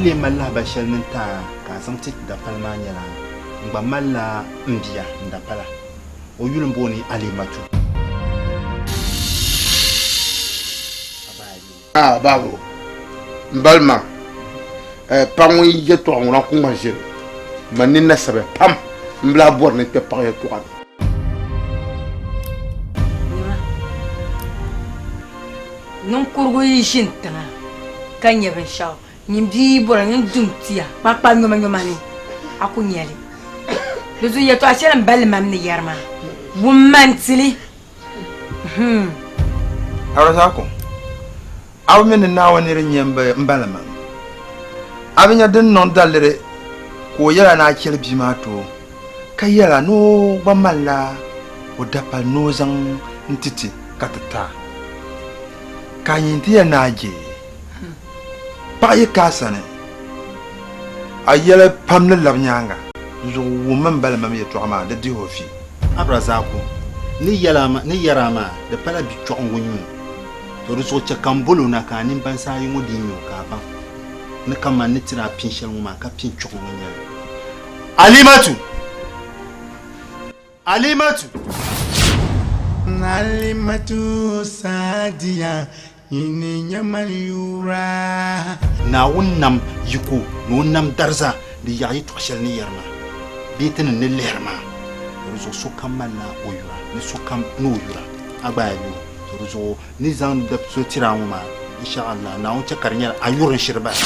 lee mali lahibali shɛli ni n-ti a ka a zaŋ ti dapali maa nyɛla, n gba malila m bia n dapala. O yuli m-booni Alimatu. A babu, m bali ma, paɣ ŋun yi yɛtɔɣa ŋuna ku ŋma ʒiri. Man nini na sabiya pam m bi lahi bɔri ni n kpe paɣ yɛtɔɣa ni. Nima, ninkurigu yi ʒini tiŋa ka nya binshɛɣu, nyin bia yi bɔra nyin dum tia kpakpa nyomanyoma ni a ku nya li. Di zuɣu yɛtɔɣa shɛli m balli mam ni yɛri maa, wumma n-ti li. Hmm. Arazako, a bi mi ni Naawuni niri n-nyɛ m ba la maŋ. A bi nya din niŋ daliri ka o yɛl a ni a chɛli bia maa ti o, ka yɛl a ni o gba malila o dapali ni o zaŋ n-ti ti ka ti ti a, ka a nyin ti yɛli ni a je. Paɣa yi ka a sani, a yɛla pam ni labi nyaaŋa. Di zuɣu wummi m balimam yɛtɔɣa maa, di dih o vi. Abdulrazaku, Ni yɛl a maa, ni yɛr a maa, di pala bi chɔɣiŋgu n-nyɛ o. To di zuɣu chɛ ka m bol o na ka a nimbansi ayi ŋɔ dii nya o ka a baŋ ni kaman ni tiri a pin shɛli ŋɔ maa ka pin chɔɣiŋgu n-nyɛ li. Alimatu! Alimatu! Alimatu Sadiya nyini nyɛ man yura. Naawuni nam yiko ni o nam dariza di yaɣi yɛtɔɣ shɛli ni yɛri maa bee ti ni ni lihiri maa. Di zuɣu sokam malila o yura ni sokam ni o yura a gba a yi o. To di zuɣu ni zaŋ dab so tiri a ŋɔ maa, insha Allah, Naawuni chɛ ka di nyɛla a yuri n-shiri bahi.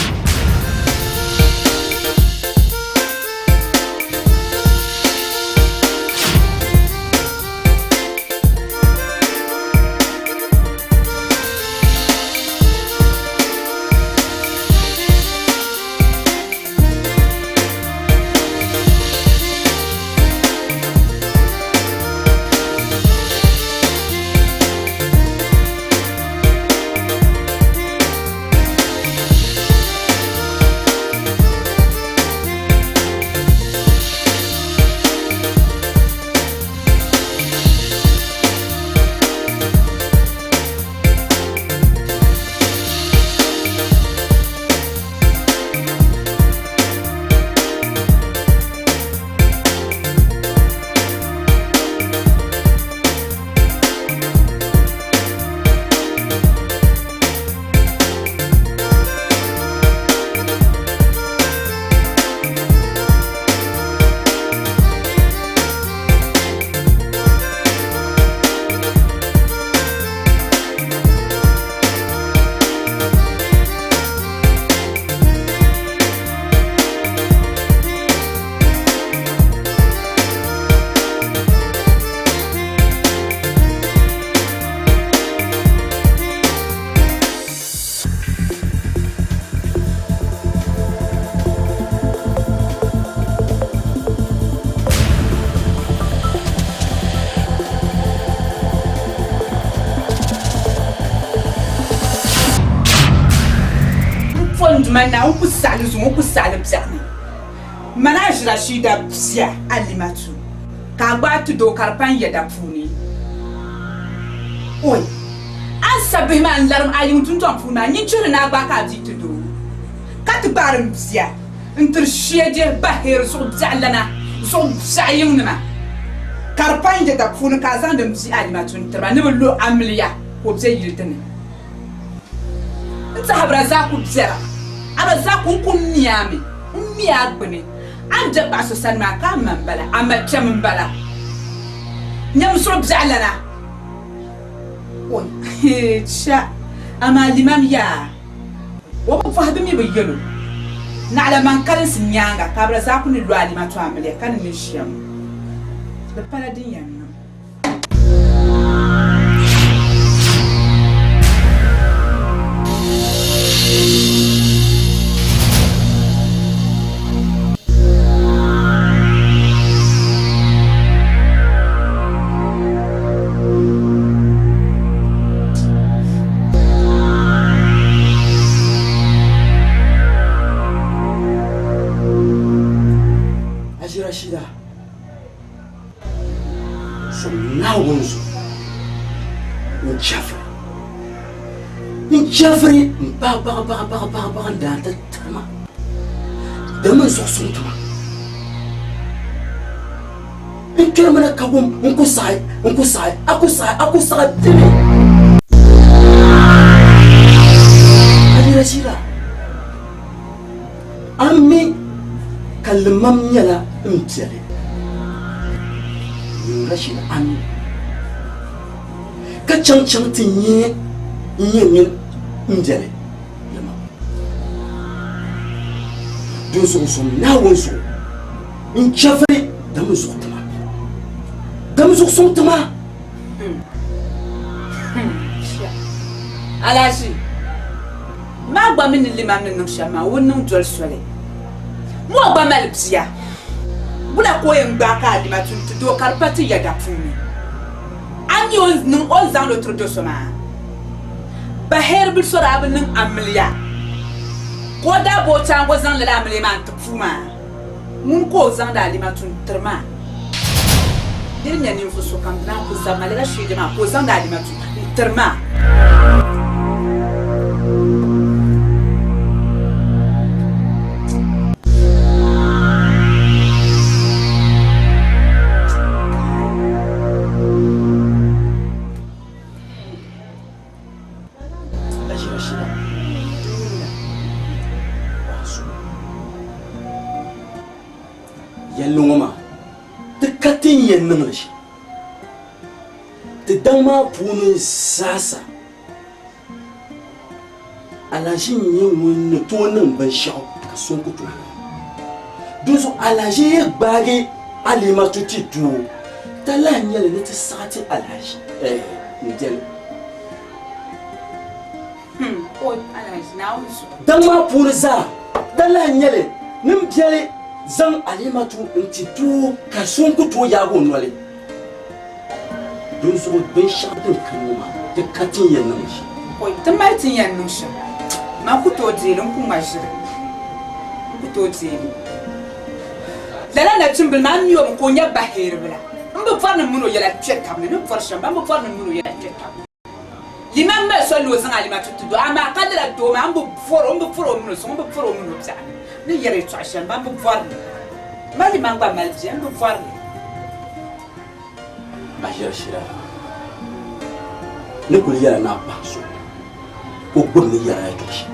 M po n Duuma Naawuni ku saɣi li zuŋɔ, o ku saɣi li biɛɣuni. Mani Aʒirashida bia Alimatu ka a gbaai ti doo ka di pa n yɛda puuni. Oi! A ni sa bihi maa n-larim a yiŋ dundɔŋ puuni maa, nyin chihiri ni a gbaai ka a bia ti doo, ka ti gbaari m bia n-tiri shɛje baheeri zuɣu biɛɣulana zuɣu biɛɣu yiŋnima, ka di pa n yɛda puuni ka a zaŋdi m bia Alimatu n-tiri ba ni bɛ lo amiliya ka o be yili dini. N tɛha Abdulrazaku biɛra, Abdulrazaku n ku mi a mi, n mi a gbini. A ni be paɣ so sani maa ka a ma m-bala, a ma kpɛm m-bala. Nyam zuɣu biɛɣulana. Oi, cha, amaa limam yaa, o bi bɔhi bɛ mi bi yɛl o. Naɣila man kalinsi nyaaŋa ka Abdulrazaku ni lo Alimatu amiliya ka ni ni ʒiya ŋɔ, di pala din yɛn niŋ. Aji Rashida. So Naawuni zuɣu n chɛfiri n chɛfiri n baɣa baɣa baɣa baɣa baɣa n daa ti tiri ma. Dama n zuɣu suŋ ti ma. N kpɛrimi na ka wum n ku saɣi, n ku saɣi, a ku saɣi, a ku saɣi dini. Alirashida, a mi ka limam nyɛla n biɛli. Rashida, a mi ka chaŋ chaŋ ti nyɛ n nyɛ mini m biɛli limam. Dinzuɣu zom Naawuni zuɣu. N chɛfiri dam zuɣu tima. Dam zuɣu suŋ tima. Alahaji, maa gba mi ni limam ni niŋ shɛm maa, o niŋ doli soli. Mo gba mali bia. Wula ka o yɛn gbaai ka Alimatu nti doo ka di pa ti yɛda puuni? A mi o ni zaŋdi o tiri do so maa? Baheri bil so daa bi niŋ amiliya ka o daa bo o taaŋgo zaŋ lala amiliya maa nti puu maa. Ŋuni ka o zaŋdi Alimatu n-tiri maa? Nir nya ninvuɣ sokam di naan ku zab ma lala sheeja maa ka o zaŋdi Alimatu n-tiri maa. Yɛlli ŋɔ maa ti ka ti ni yɛn niŋ li shɛm. Ti daŋ maa puuni zaasa Alhaji n-nyɛ ŋun ni tooi niŋ binshɛɣu ka so ku tooi niŋ. Dinzuɣu Alhaji yi gbaagi Alimatu ti doo, talahi n-nyɛ li ni ti saɣi ti Alhaji n-deli. Daŋ maa puuni zaa, talahi n-nyɛ li ni m biɛli zaŋ Alimatu n-ti doo ka so ku tooi yaagi o noli. Dinzuɣu binshɛɣu din kani ŋɔ maa, di ka ti ni yɛn niŋ shɛm. Oi, ti mali ti ni yɛn niŋ shɛm. Man ku tooi deei li, n ku ŋma ʒiri. N ku tooi deei li. Lala nachimbila maa, m mi o mi ka o nyɛ baheeribila. M bi bɔri ni m min o yɛla kpe tab ni. Ni bɔri shɛm, man bi bɔri ni m min o yɛla kpe tab ni. Limam mali soli ni o zaŋ Alimatu ti doo, amaa ka lala doo maa, m bi bɔr o, m bi bɔr o min o suŋ, m bi bɔr o min o biɛɣu ni. Ni yɛri yɛtɔɣ shɛli, man bi bɔri li. M ma limam gba mali bia, m bi bɔri li. Aʒirishira ni kuli yɛla ni a pahi so ka o gbubi ni yɛra yɛtɔɣ shɛli.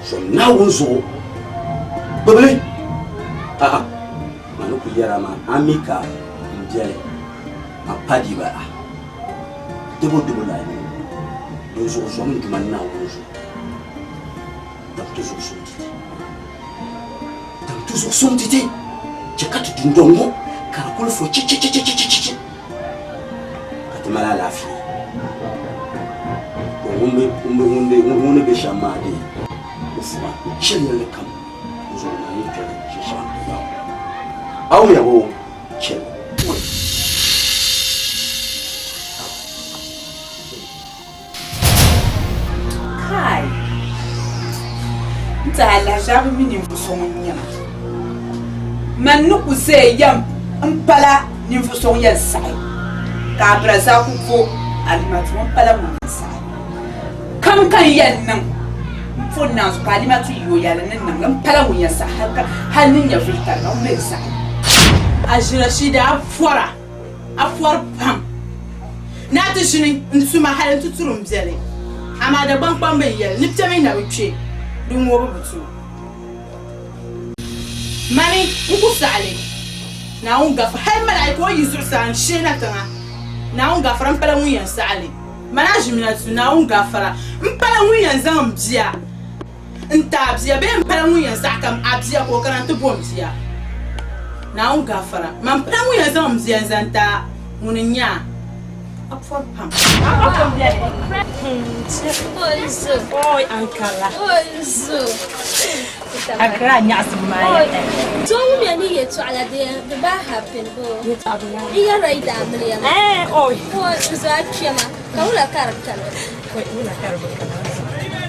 So Naawuni zuɣu gbubili a'a maa ni kuli yɛra maa a mi ka n biɛli a pa di bala dubu dubu la ni dinzuɣu zom n Duuma Naawuni zuɣu dam ti zuɣu suŋ ti ti dam ti zuɣu suŋ ti ti chɛ ka ti dundɔŋ ŋɔ ka di kuli fo chichichichichichi ka ti mali alaafee to ŋun bi ŋun bi ŋun ni be shɛm maa dee o fuma n chɛ yɛlli kam n zuɣu maa ni kpɛri shinshɛɣu n ti baŋ a wumya boo chɛli Kai! N ti alahiʒiɛbu mi ninvuɣ so ŋun nyɛ ma. Man ni ku ʒe yɛm m-pala ninvuɣ so ŋun yɛn saɣi ka Abdurazaku bo Alimatu ŋun pala ŋun yɛn saɣi. Kam ka n yɛn niŋ m-po n naanzu ka Alimatu yi o yɛli ni niŋ li m-pala ŋun yɛn saɣi hal ka hal ni nyɛvili tariga ŋun mi di saɣi. Aʒirashida, a pɔra, a pɔri pam. Ni a ti ʒini n-tuma hali nti turi m biɛli. Amaa Dagbaŋkpamba n-yɛli ni kpɛmi na bi kpe, di ŋoobu bi tooi. Mani n-ku saɣi li. Naawuni gafara, hali malaika o yi zuɣusaa n-shihi na tiŋa, Naawuni gafara m-pala ŋun yɛn saɣi li. Mani Aʒiminatu, Naawuni gafara m-pala ŋun yɛn zaŋ m bia n-ti a bia bee m-pala ŋun yɛn saɣi ka a bia ka o kana nti bo m bia. Naawuni gafara, man pala ŋun yɛn zaŋ m bia n-zaŋ ti a, ŋuni n-nyɛ a? A pɔri pam.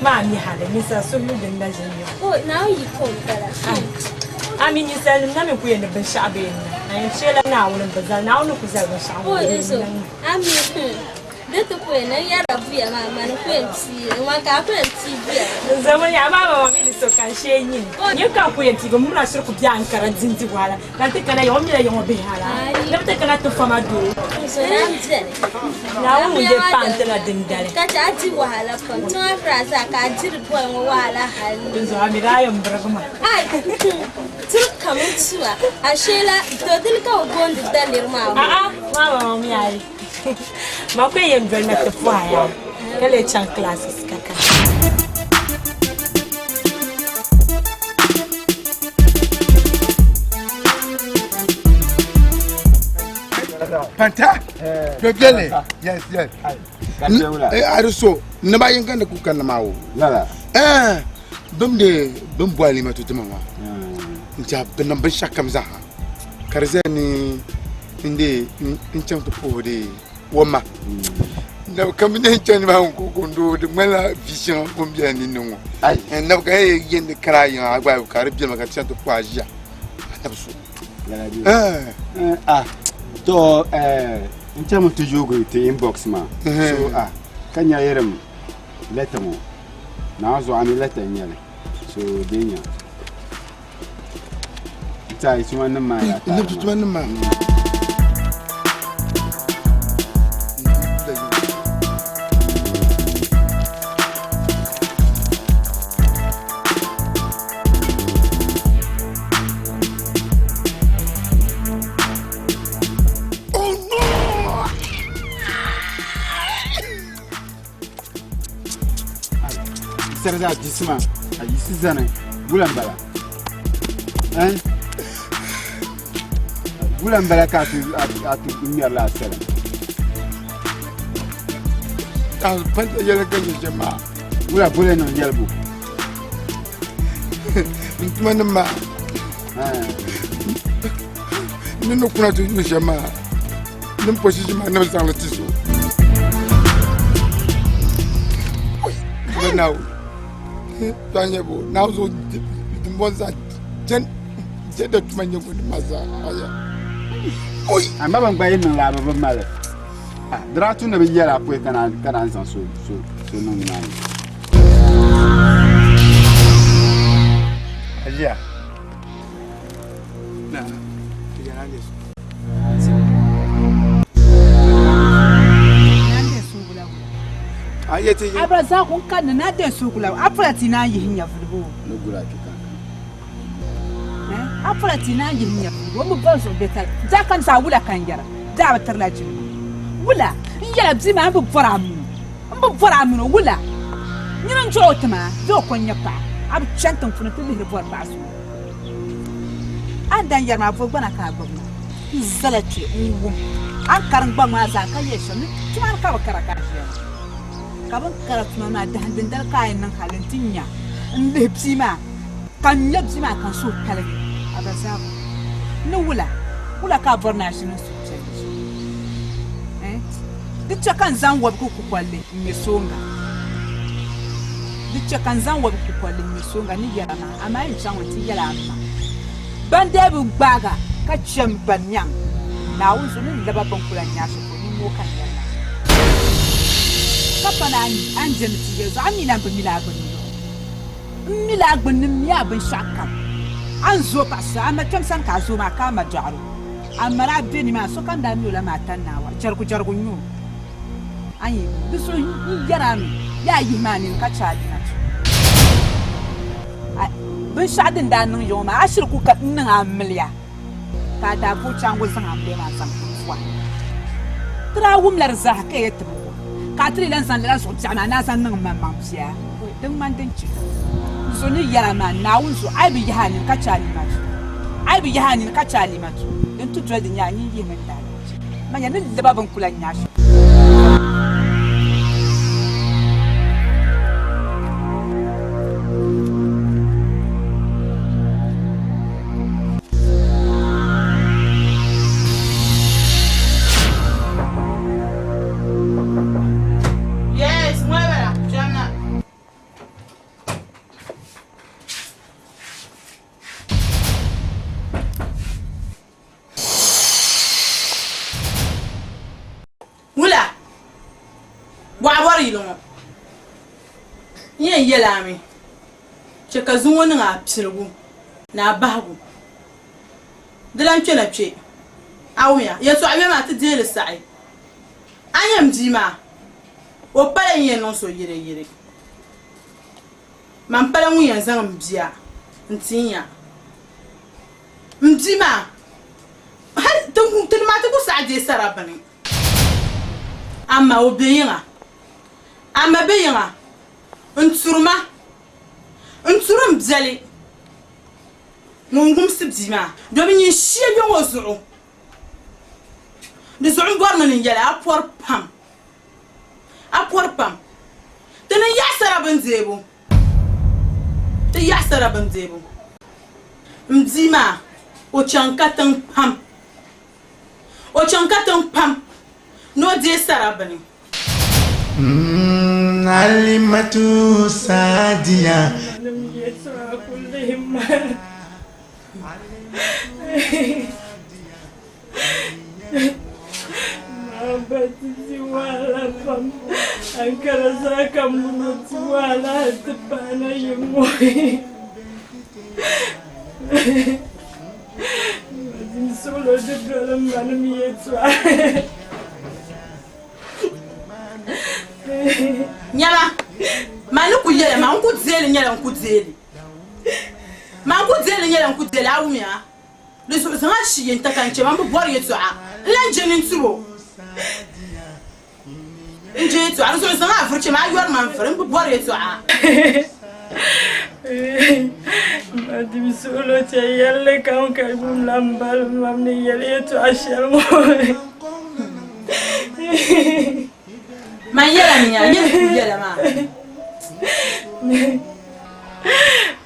Maa mi hali ninsal so mi din na ʒin yo. A mi ninsalnim na mi ku yɛn ni binshɛɣu bee n-niŋ. A yɛn cheela Naawuni m-bi zali. Naawuni ni ku zali binshɛɣu ŋɔ bee n-niŋ. Di ti ku yɛn niŋ yɛrila buya maa, mani n-ku yɛn pii li. Ŋmani ka a ku yɛn pii buya. N zami ya, amaa ma mi ni so ka n shee nyini. Nyini ka n ku yɛn pii, m mini a shiri ku be Ankara dindi wahala. Ka n ti kana ya, o mila ya ŋɔ bihi hala. Ni bɛ ti kana ti fama doo. Naawuni beni. Naawuni ŋun deei paɣa n-ti la dindali. Ka chɛ a di wahala pam. Tiŋa fira zaa ka a diri bɔli ŋɔ wahala hali ni. Dinzuɣu a mi daa yɛn birigi ma. Ai! Tiri kam n-tu a. Ashee la, to dini ka bɛ booni daliri maa ŋɔ? A'a, maa ma mi ayi. Ma ku yɛn doli na ti pɔha yaa ka lee chaŋ classes ka kana. Panta, bebele. Yes, yes. A di so, naba yin ka ni ku kanna maa o. Lala. Eh, bim de bim bɔli ma tuti ma maa. N tiɛha bi niŋ binshɛɣu kam zaaha ka di zaya ni n de n chaŋ ti puhi de o ma. Nabi ka mi n chani maa n ko n doo di ŋmanila vi shɛŋa ŋun bela ninni ŋɔ. Nabi ka yi yɛn ni kana yiŋa a gba ka di beni ka ti chaŋ ti puhi a ʒiya a nabi so. Ah, to n chami ti yoogi ti inbox maa. So ah, ka nya yirim lɛta ŋɔ. Naa zuɣu a mi lɛta n nyɛli. So di nya. N ti a yi tuma nim maa yaa N tuma nim maa. Sɛri zaa jisima a yisi zani wula n bala wula n bala ka a ti ŋmɛri laa sali Panta yɛli ka nyɛ shɛm maa wula bole niŋ yɛlibu n tuma nim maa ni ni kuna ti yu shɛm maa ni n pɔsisi maa ni bi zaŋli ti so to a nyɛ bo naa zuɣu dimbɔŋ zaa jɛn jɛ da tuma nyɛ bo nim maa zaa aya amma ban gba yi niŋ laa bi bi mali di daa tu ni bi yɛla pɔi ka naan zaŋ so so so niŋ nimaani Ajiya. Na, ya na ne. Abdulrazak n kanna na den suukula a pula ti naan yihi nyɛvuli boo ni gula kpe ka a pula ti naan yihi nyɛvuli boo mi bɔri zuɣu bɛ tali daa kam zaa wula ka n yɛra daa bi tirila jilima wula n yɛla bia maa n bi bɔri a mini o n bi bɔri a mini o wula nyini n dɔɣi o ti maa bee o ko n nyɛ paɣa a bi chani tiŋ puuni ti lihiri bɔri paɣa so a ni dan yɛri maa bɔ gbana ka a gbubi maa n zala kpe n wum a ni karim gbaŋ maa zaa ka yɛli shɛm ni tuma ni ka bi kara ka a ʒiya maa ka bɛ ni kara tuma maa dahim dindali ka a yɛn niŋ hali nti nya n-lihi bia maa ka n nya bia maa ka n suhu paligi Abdulrazak ni wula wula ka a bɔri ni a ʒini n suhupiɛlli zuɣu eh? Di chɛ ka n zaŋ wɔbigu kukɔlli ŋ-ŋme sooŋga. Di chɛ ka n zaŋ wɔbigu kukɔlli ŋ-ŋme sooŋga ni yɛla maa, amaa yi chaŋmi nti yɛli a m ma. Ban dee bi gbaag a ka chɛ m ba nyaŋ Naawuni zuɣu ni lab a bɛn ku lan nya a shɛli polo nimmoo ka n yɛli maa. Ka pa ni a ni je ni ti yɛli zuɣu, a mi lan bi mi la a gbunni yɔɣɔ. M mi la a gbunni, m mi a binshɛɣukam. A ni zooi paɣ so, a ma kpɛm sani ka a zooi maa ka a ma dɔɣir o. A ma daa be nimaani, sokam daa mi o la maa tan Naawa, jɛrigujɛrigu n-nyɛ o. A yi di zuɣu n yɛr a mi, yaa yihi ma a nini ka chɛ a yina tu. A binshɛɣu din daa niŋ ya ŋɔ maa, a shiri ku ka n-niŋ a miliya, ka a daa bo chaŋgo zaŋ a miliya maa zaŋ ti pua. Ti daa wumla di zaaha ka yɛ ti bi wum, ka a ti lee lan zaŋ lala zuɣu biɛɣu maa ni a zaŋ niŋ mmaŋmaŋ bia. Di ŋmani din chɛ ka n zo ni yɛra maa, Naawuni zuɣu, a yi bi yahi a nini ka chɛ a nina tu, a yi bi yahi a nini ka chɛ a nina tu, din ti doli di nyaa nyin yihimi n daalahichi. Manya ni lab a bini ku lan nya a shɛm. Yes, ŋɔ bala, kpɛmna. Wula? yili ŋɔ, n yɛn yɛl a mi, chɛ ka zuŋɔ niŋ a piligu ni a bahigu. Di lan kpɛna kpe. A wumya? Yɛtɔɣa bɛ maa ti deei li saɣi. A nya m bia maa? O pala n yɛn niŋ so yireyire. Man pala ŋun yɛn zaŋ m bia n-ti n ya. M bia maa, hal ti maa ti ku saɣi deei sara bini. Amaa o be yiŋa. A ma be yiŋa n-turi ma, n-turi m biɛli ŋun wumsi bia maa, domin nyin shia be ŋɔ zuɣu. Di zuɣu m bɔrimi ni n yɛli a, a pɔri pam, a pɔri pam. Ti ni yaɣisira bindeebu, ti yaɣisira bindeebu. M bia maa, o chaŋ katiŋ pam, o chaŋ katiŋ pam ni o deei sara bini. Alimatu Sadiya. Nim yɛtɔɣa ku lihi ma. Maa ba ti di wahala pam ankara zaa ka muno ti wahala hali ti paana yiŋ ŋɔ. Dim suɣulo di doli m manim yɛtɔɣa. Nyama, man ni ku yɛli ma, n ku deei li nyɛla n ku deei li. Man ku deei li nyɛla n ku deei li, a wumya? Di zuɣu zaŋ a shii n-ta ka n chɛ ma, m bi bɔri yɛtɔɣa. N lan je ninturo. N je yɛtɔɣa, di zuɣu zaŋ a vuri chɛ ma, a yɔri ma n vuri, m bi bɔri yɛtɔɣa. Ma dim suɣulo chɛ yɛlli kam ka wum la m balim mam ni yɛli yɛtɔɣa shɛli ŋɔ. Man yɛla mi yaa, nyini kuli yɛla maa.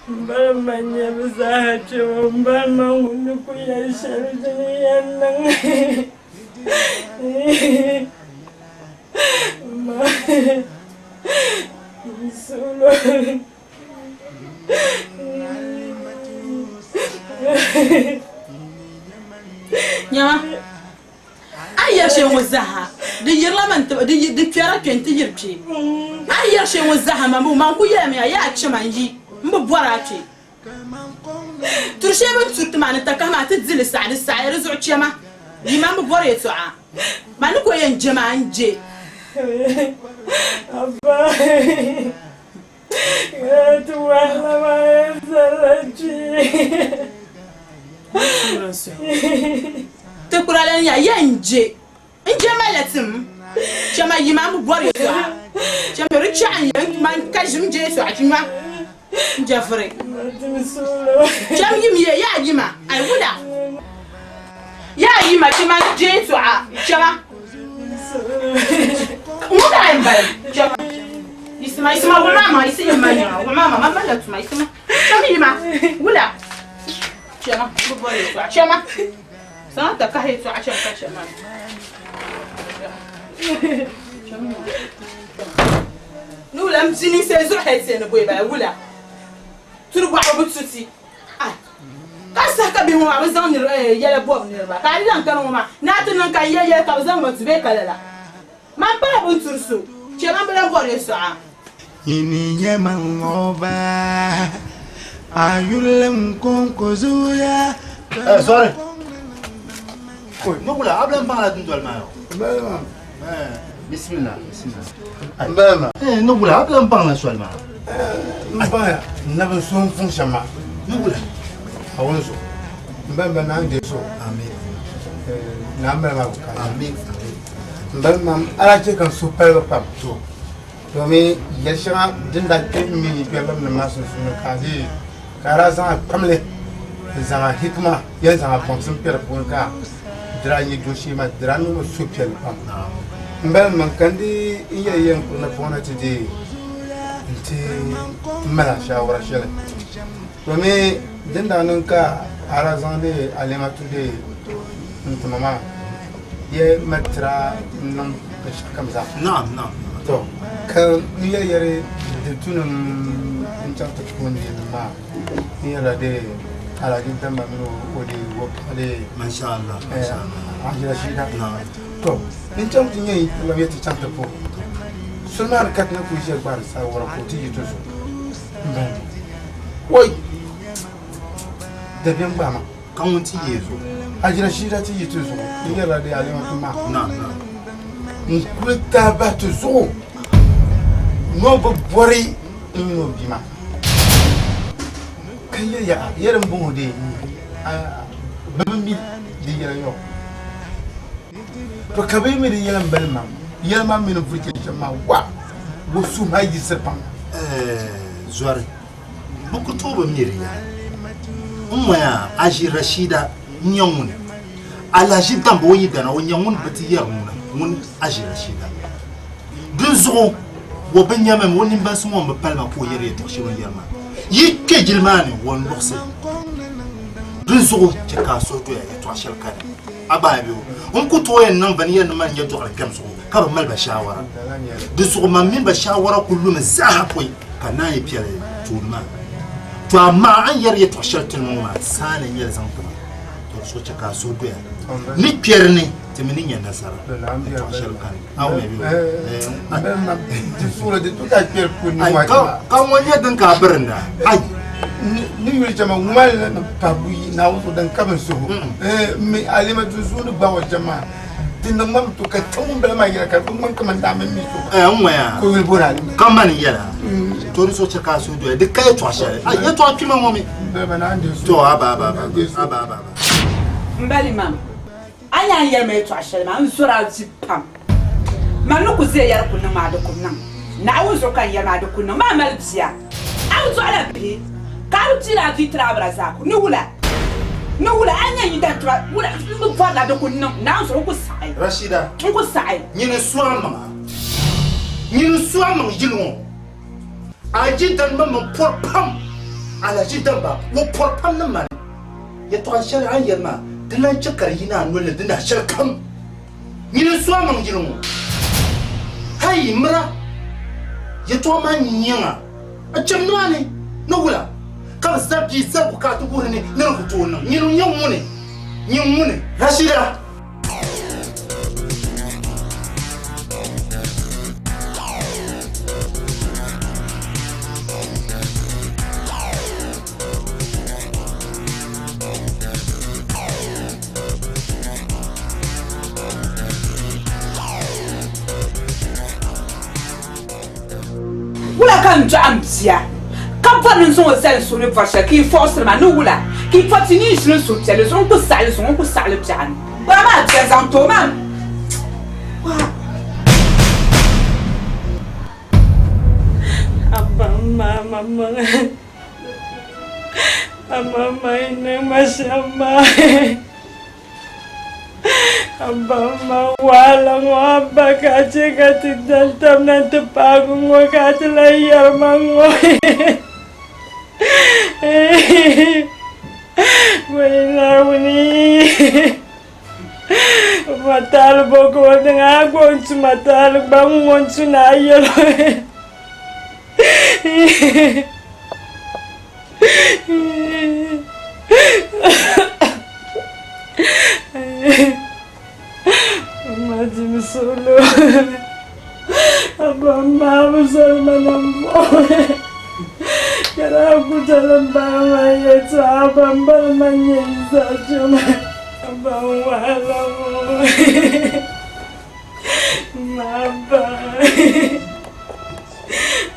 M balim ma n-nyɛ bɛ zaaha kpɛma, m balim ma ŋun ni kuli yɛli shɛli dini yɛn niŋ. Nyama, a yi yɛri shɛli ŋɔ zaaha, di yirila ma n-ti di kpɛrila kpe nti yiri kpe. A yi yɛri shɛli ŋɔ zaaha man bi man ku yɛlimi ya, yaa chɛ ma n-yi, m bi bɔri a kpe. Turi shɛli bɛ ni turi ti maa ni takahi maa ti di li saɣi, di saɣiya, di zuɣu chɛ ma. Yi man bi bɔri yɛtɔɣa. Man ni ko yɛn je maa, n je. Abba, ti wahala maa yɛn zalila kpee. Ti kura lan nya yɛn je. N je malila tim, chɛ ma yima m bi bɔri yɛtɔɣa, chɛ ma di chɛɣu n yɛn man ka ʒim je yɛtɔɣa ti nya n je vuri. Chɛm yim ye yaa yima, ai wula yaa yima chɛ ma n je yɛtɔɣa chɛ ma ŋun ka yɛn balim chɛ ma yisima yisima wuɣi ma ma yisi yim ma yiŋa wuɣi ma ma ma malila tuma yisima chɛm yima wula chɛ ma m bi bɔri yɛtɔɣa chɛ ma. Zaŋ takahi yɛtɔɣa chaŋ ka chɛ ma. Ni wula m bia ninsal zuɣu hali ti ni bɔi bala wula turi bɔɣu bi tu ti ai ka saha ka bihi ŋɔ maa bi zaŋ yɛla bɔbi niriba ka a di lan kani ŋɔ maa ni a ti niŋ ka n yɛli yɛli ka bɛ zaŋ ma du bee ka lala man pala bɛ ni turi so chɛ man bi lan bɔri yɛtɔɣa. Nyini nyɛ man ŋɔba, a yurilim kɔŋko zooya. Eh, sorry. Oi, nogula, abla mbangla dundoli maa yo. Mbala. Eh, bismillah, bismillah. Mbala. Eh, nogula, abla mbangla soli maa. Mbaya, nabi so n fun shɛm maa. Nogula. A wun so. Mbala ba naan deei so. Amin. Eh, na mbala maa ku ka. Amin. Amin. Mbala maa ala chɛ ka n suhu palibi pam. To. Domin yɛl shɛŋa din daa kpe m mini kpɛrilim nim maa sunsuuni ka a dii ka a daa zaŋ a kpamli n-zaŋ a hikima yɛn zaŋ a baŋsim kpe di puuni ka di daa nyɛ dooshee maa di daa niŋ ma suhupiɛlli pam. M bala man ka n dii n yɛli yɛn kuri napɔŋ na ti deei nti mali a shaawara shɛli. Domin din daa niŋ ka a daa zaŋ di Alimatu deei n-ti ma maa yɛ mali tira n-niŋ binshɛɣukam zaa. Naam, naam. To, ka n yɛli yɛri di tu ni n chaŋ ti puuni nim maa n yɛrila de Alhaji Damba mini o de o paɣa de Masha Allah, masha Allah. Haji Rashida. Naam. To, n chaŋ ti nyɛ n yɛ ti chaŋ ti puhi Soli maa ni ka ti na kuli ʒiya gbaari saawara ka o ti yi ti zuɣu m-bala. Woi! Dabiɛm gbaai ma. Ka ŋun ti yi zuɣu? Haji Rashida ti yi ti zuɣu. N yɛrila di Alimatu maa. Naam, naam. N kuli taai bahi ti zuɣu ni o bi bɔri n mini o bia maa. Ka yɛli ya, yɛli m-bɔŋɔ dee, bɛ bi mi di yɛla yɔɔ. To ka bɛ yi mi di yɛla m-bali ma, yɛla maa mini n vuri chɛ shɛm maa wa, o suhu maa yiɣisiri pam. Zɔri, bɛ ku tooi bi mi di yɛla. N ŋɔya Aʒi Rashida n-nyɛ ŋuni? Alaʒi Damba o yidana o nyɛ ŋuni bɛ ti yɛri ŋuna ŋuni Aʒi Rashida. Dinzuɣu o bi nya ma mi, o nimbansi ŋɔ m-bi pali ma ka o yɛri yɛtɔɣ shɛli o ni yɛri maa. Yi kpe jili maa ni, o n-luɣisi. Dinzuɣu chɛ ka a suhu doya yɛtɔɣ shɛli kani. A gba bɛ o, n ku tooi yɛn niŋ bɛ ni yɛn ni mani nyɛ dɔɣiri kpɛm zuɣu ka bi mali ba shaawara. Di zuɣu man mini ba shaawara kul lumi zaaha pɔi ka naan yi piɛli tooni maa. To amaa a ni yɛri yɛtɔɣ shɛli ti ni ŋɔ maa, saani n-nyɛ li zaŋ ti ma. To di zuɣu chɛ ka a suhu doya ni kpɛri ni ti mi ni nya nasara yɛtɔɣ shɛli kani. A wumya bee? Ai, ka ŋɔ nyɛ din ka a birinda? Ai! Ni yuli chama ŋuma la ni pahi buyi Naawuni zuɣu din ka bɛ suhu mi alima tinsuun ni gbaai o shɛm maa di niŋ ma mi to ka ti ŋun bala maa yɛla ka di bi ŋmani kaman daa mini mi so n ŋɔya ka o yuli booni alima ka mani yɛla to di zuɣu chɛ ka a suhu doya di ka yɛtɔɣ shɛli a yɛtɔɣ kpima ŋɔ mi to aba aba aba aba aba M ba Limam, a nya a ni yɛli ma yɛtɔɣ shɛli maa, n zɔr a vi pam. Man ni ku ʒiya yɛri ku niŋ maa, di ku niŋ. Naawuni zuɣu ka n yɛri maa, di ku niŋ. Maa mali bia, a bi dɔɣila bihi, ka a bi piiri a bia tiri a Abdulrazak. Ni wula? Ni wula? A nya n yidan tuma, wula? M bi bɔrila, di ku niŋ. Naawuni zuɣu n ku saɣi. Rashida, N ku saɣi. Nyini n-su a maŋa. Nyini n-su a maŋ yili ŋɔ. A yidan maŋmaŋ pɔri pam. Alhaji Damba, o pɔri pam ni mani. Yɛtɔɣa shɛli a ni yɛli maa, di lan chɛ ka di yina a nol ni di nahi shɛlikam. Nyini n-su amaŋ yili ŋɔ. Hai, mira! Yɛtɔɣa maa nyaŋa, a cham nimaani ni wula ka bɛ zabi bia zaligu ka a ti wuhi ni ni di ku tooi niŋ? Nyini n-nyɛ ŋuni? Nyin ŋuni? Rashida! Wula ka n dɔɣi m bia, ka bɔri ni n zaŋ o zali n suhu ni bɔri shɛli, ka yi fɔɣisiri ma ni wula? Ka yi pɔbi ti ni yi ʒini n suhupiɛlli zuɣu, n ku saɣi li zuŋɔ, n ku saɣi li biɛɣuni. Gbaai maa bia n-zaŋ ti o maa. Abba m maama maŋa. Abba m ma yi niŋ ma shɛm maa. Abba m ma wahala ŋɔ abba ka a chɛ ka ti dali tab na nti paagi ŋɔ ka a ti lahi yɛri ma ŋ-ŋɔ. Wei Naawuni. Ma taali bɔ ka o niŋ a gba o ni tu ma taali gba ŋ-ŋɔ n-tu ni a yɛl o. Ma dimi suɣulo abba maa bi zɔri ma nambɔɣu ka daa ku dalim baŋ ma yɛltɔɣa abba m bali ma nyɛ yi zaa kpɛma abba n wahala ŋɔ ma abba.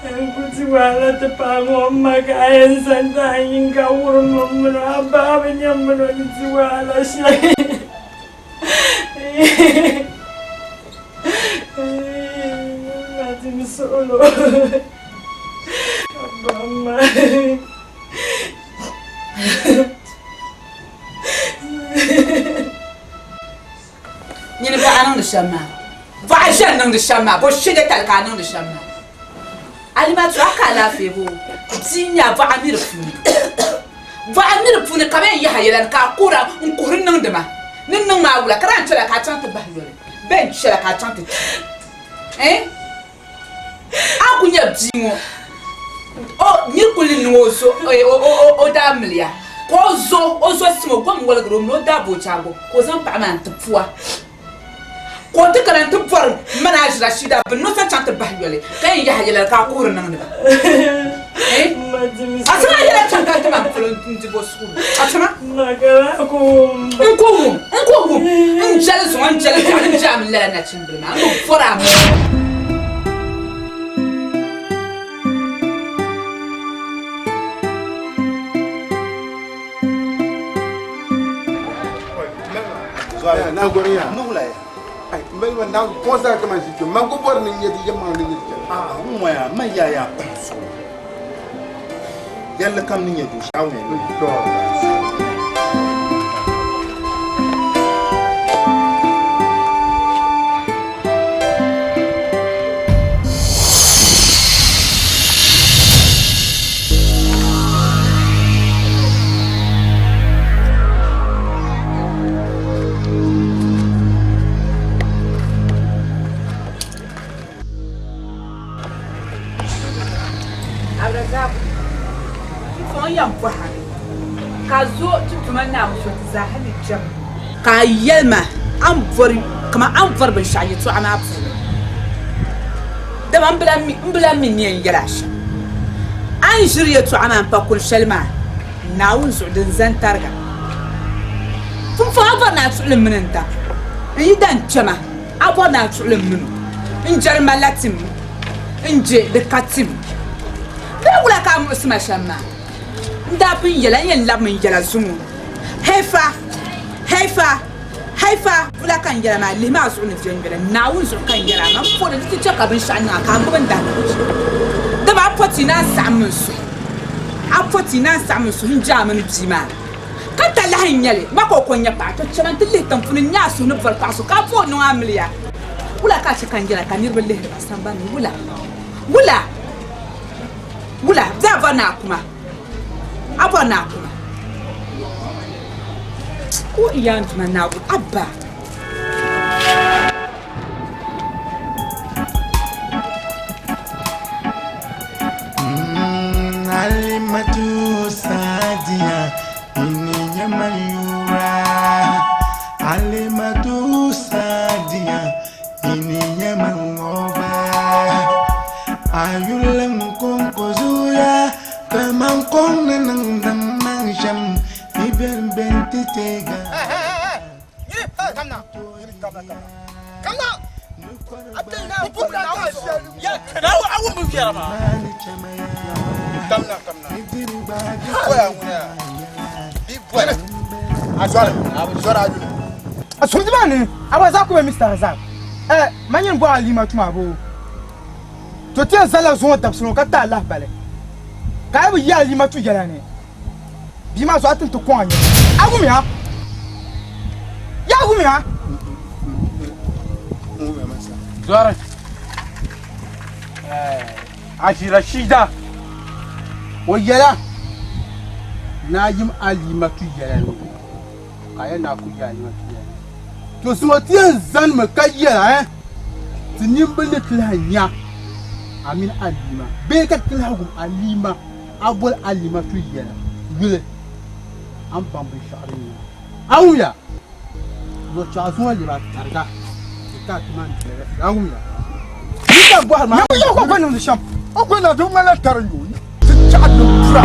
N ku ti wahala ti paai ŋɔ m ma ka a yɛn zaŋ zaɣ yinga wurim m mini o a ba bi nya m mini o ni di wahala shɛli. Ma dim suɣulo a ba ma. Nyini bɔɣa niŋdi shɛm maa bɔɣa ʒiɛm niŋdi shɛm maa bɔ shɛja tali ka a niŋdi shɛm maa Alimatu a ka alaafee boo bia n-nyɛ a bɔɣa miri puuni bɔɣa miri puuni ka bɛ yɛn yaha yɛla ni ka a kuhira n kuhiri niŋdi ma ni niŋ maa wula ka daa n chɛla ka a chaŋ ti bahi yoli bɛ n chɛla ka a chaŋ ti kpi eh A ku nya bia ŋɔ o nir kuli niŋ o zo o daa miliya ka o zo o zo sim o gom woligiri o mini o daa booi chaago ka o zaŋ paɣa maa n-ti pua. Ka o ti kana nti bɔri mani a ʒira shida bini ni o sa chaŋ ti bahi yoli ka yɛn yahi yɛla ka a kuhiri niŋdi ba. A sima yɛla chaŋ ka ti ma polo n-di bo suhuri. A sima? N ku wum, n ku wum, n jɛli zuŋɔ, n jɛli biɛɣu, n jɛmi lala nachimbili maa, n bi bɔri a mini. Na gɔri ya. Mali na kɔsa kama zi kpe man ko bɔri ni nyɛ ti yɛ maŋ ni nyɛ ti chɛli. Aa n ŋɔya man yaa yaa kpaŋ so yɛlli kam ni nyɛ du shɛɣu ni. Abdulrazak, n fɔŋ yɛn bɔha ni ka a zo ti tuma Naawuni so ti zaaha ni jɛm ka a yɛli ma a ni bɔri kaman a ni bɔri binshɛɣu yɛtɔɣa maa puuni. Dama m bi lan mi ni yɛn yɛl a shɛm. A ni ʒiri yɛtɔɣa maa m-pa kul shɛli maa, Naawuni zuɣu din zani tariga. Pumpɔŋɔ a bɔri ni a tuɣili m mini n daŋ. N yi dan kpɛma, a bɔri ni a tuɣili m min o. N jɛri malila tim, n je di ka tim. Bee wula ka a muɣisi ma shɛm maa? N daa pun yɛla n yɛn labimi n yɛla zuŋɔ. Haifa! Haifa! Haifa! Wula ka n yɛla maa? Lihimi a zuɣu ni viɛnyɛla. Naawuni zuɣu ka n yɛla a maa. M pɔri di ti chɛ ka binshɛɣu niŋ a ka a gbubi n daalahichi. Dama a pɔti naan saɣim n suhu. A pɔti naan saɣim n suhu n je a mini bia maa. Ka talahi n-nyɛ li, ma ka o ko n-nyɛ paɣa, to chama nti lihi tiŋ puuni n-nya a suhu ni bɔri paɣa so ka a po o niŋ amiliya. Wula ka a chɛ ka n yɛla ka niriba lihiri ma sambani ni? Wula? Wula? Wula? Bɛ a bɔri ni a ku ma? A bɔri ni a ku ma? O yaa n Duuma Naawuni, Abba! Alimatu Sadiya, ini nyama yura. Alimatu Sadiya, ini nyama ngoba. Ayule mkonko zuya, kama mkong nang dang nang sham, iben ben titega. Asumdimani Abrazak bɛ Mr. Razak eh ma nyin bɔɣa lima tuma bo to ti yɛn zalila zuŋɔ dabisili ŋɔ ka ti a lahibali ka a yi bi yi a lima tu yɛla ni Bia maa zuɣu a ti ni ti kɔŋ a nyɛbu. A wumiya? Yaa wumiya? Zɔri Aji Rashida o yɛla ni a yim Alimatu yɛla ni ka a yɛli ni a ku yi Alimatu yɛla ni. To zuŋɔ ti yɛn zanimi ka yɛla ti nimbili ni ti lahi nya a mini Alima bee ka ti lahi wum Alima A boli Alimatu yɛla yuli, a ni baŋ binshɛɣu din nyɛ. A wumya? Zuɣuchaɣu zuŋɔ lɛbi a tariga di ka a tuma n-diri a wumya? Yi ka bɔhiri ma. Nyɛ o ko niŋdi shɛm. O ko na di ŋmanila tari yo ti chaɣa din pura.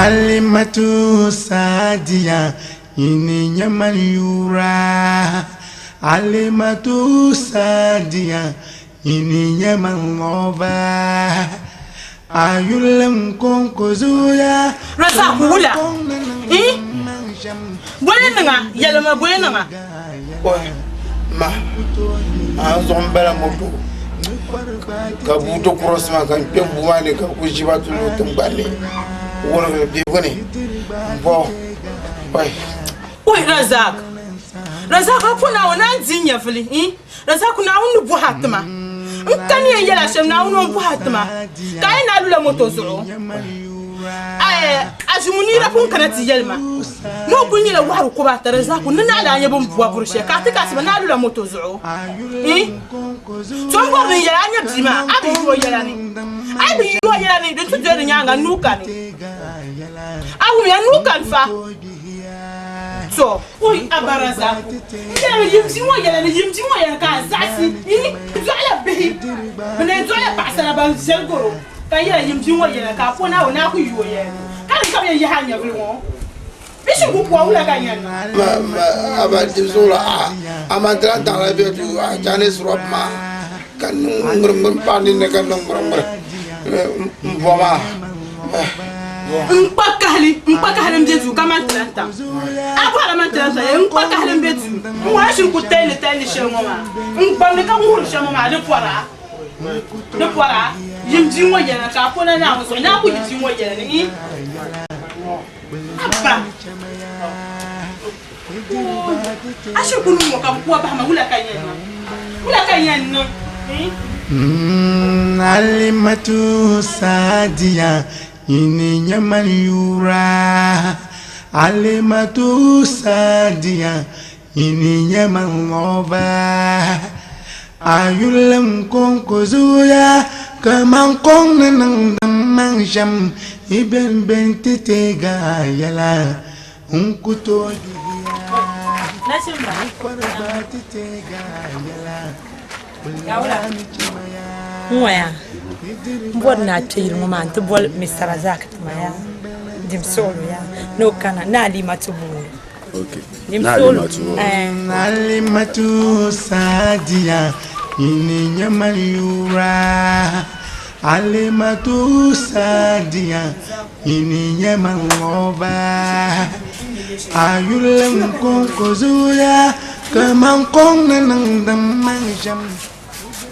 Alimatu Sadiya ini nyaman yura Alimatu Sadiya Nyini nyɛ man lɔba a yuli n konko zuya. Razak wula eh boli niŋa yɛlima boli niŋa. Ma a zuɣu n bala moto ka bua ti kurosi ma ka n kpɛ bua maa ni ka ku ʒiba ti lu tingbani ni wurigili bihigu ni n bɔ oi. Oi Razak Razak a po Naawuni a ni di n nyɛvili eh Razak Naawuni ni bɔhi a tima n kani yɛn yɛla shɛm Naawuni o ni bɔhi a tima ka a yi na lula moto zuɣu Azumuniira pun kana ti yɛli ma ni o kuli nyɛla wɔhiri koba ata Razak ni naɣila a nyɛ bɛ ni bɔbi buri shɛli ka a ti ka asiba ni a lula moto zuɣu to n bɔri ni n yɛli a nyɛ bia maa a bi yi o yɛla ni a yi bi yi o yɛla ni din ti doli di nyaaŋa nuu kani a wumya nuu kani fa to Oi a ba Razak, n yɛli mi yim bia ŋɔ yɛla ni yim bia ŋɔ yɛla ka a zaɣisi yi dɔɣila bihi bɛ na dɔɣila paɣasara ban viɛli garo ka n yɛla yim bia ŋɔ yɛla ka a po Naawuni ni a ku yi o yɛla ni ka di ka bɛ yɛn yahi a nyɛvili ŋɔ bɛ shiri ku ku a wula ka n yɛn niŋ? Ma a ba di zuɣu la a a ma tila daɣila bɛ du a Chinese rɔb maa ka niŋ ŋmiri ŋmiri paɣa ninni ka niŋ ŋmiri ŋmiri n bɔ maa. N kpa kahili n kpa kahili n bɛ duu ka mali tilantaŋ a bɔhila mani tilantaŋ yɛ n kpa kahili n bɛ duu n ŋɔla shiri ku tayili tayili shɛli ŋɔ maa n gbamdi ka wuhiri shɛm ŋɔ maa di pɔra di pɔra yim bia ŋɔ yɛla ka a pona Naawuni zuɣu ni a ku yi bia ŋɔ yɛla ni abba a shiri ku niŋ ŋɔ ka bi ku a bahi ma wula ka n yɛn niŋ wula ka n yɛn niŋ Alimatu Sadiya nyini nyɛ man yura Alimatu Sadiya nyini nyɛ man lɔba A yuli n konko zuya ka man kɔŋ ni niŋdi maŋ shɛm Yi beni beni ti teegi a yɛla n ku tooi Nachimba. N kɔri gba ti teegi a yɛla N-ŋɔya m bɔri ni a kpe yili ŋɔ maa nti boli Mr. Razak ti ma yaa dim suɣulo yaa ni o kana ni Alima ti booni. Dim suɣulo ɛɛn. Alimatu Sadiya nyini nyɛ man yura Alimatu Sadiya nyini nyɛ man lɔba A yuli n konko zuya ka man kɔŋ ni niŋdi maŋ shɛm.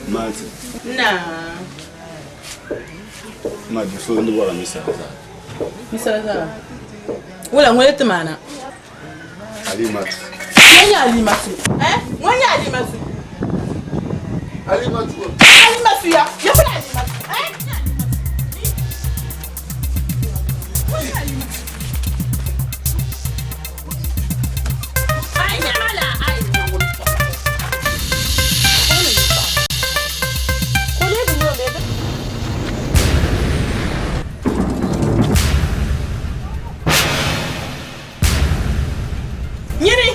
Maati. Naa. Ma di so ni bɔra Mr. Razak. Mr. Razak. Wula ŋuni ti maana? Alimatu. Ŋun nyɛ Alimatu? Eh? Ŋun nyɛ Alimatu? Alimatu. Alimatu ya. Ya kula Alimatu. Eh? Ŋun nyɛ Alimatu? Ai nyɛma la ai. Nyini,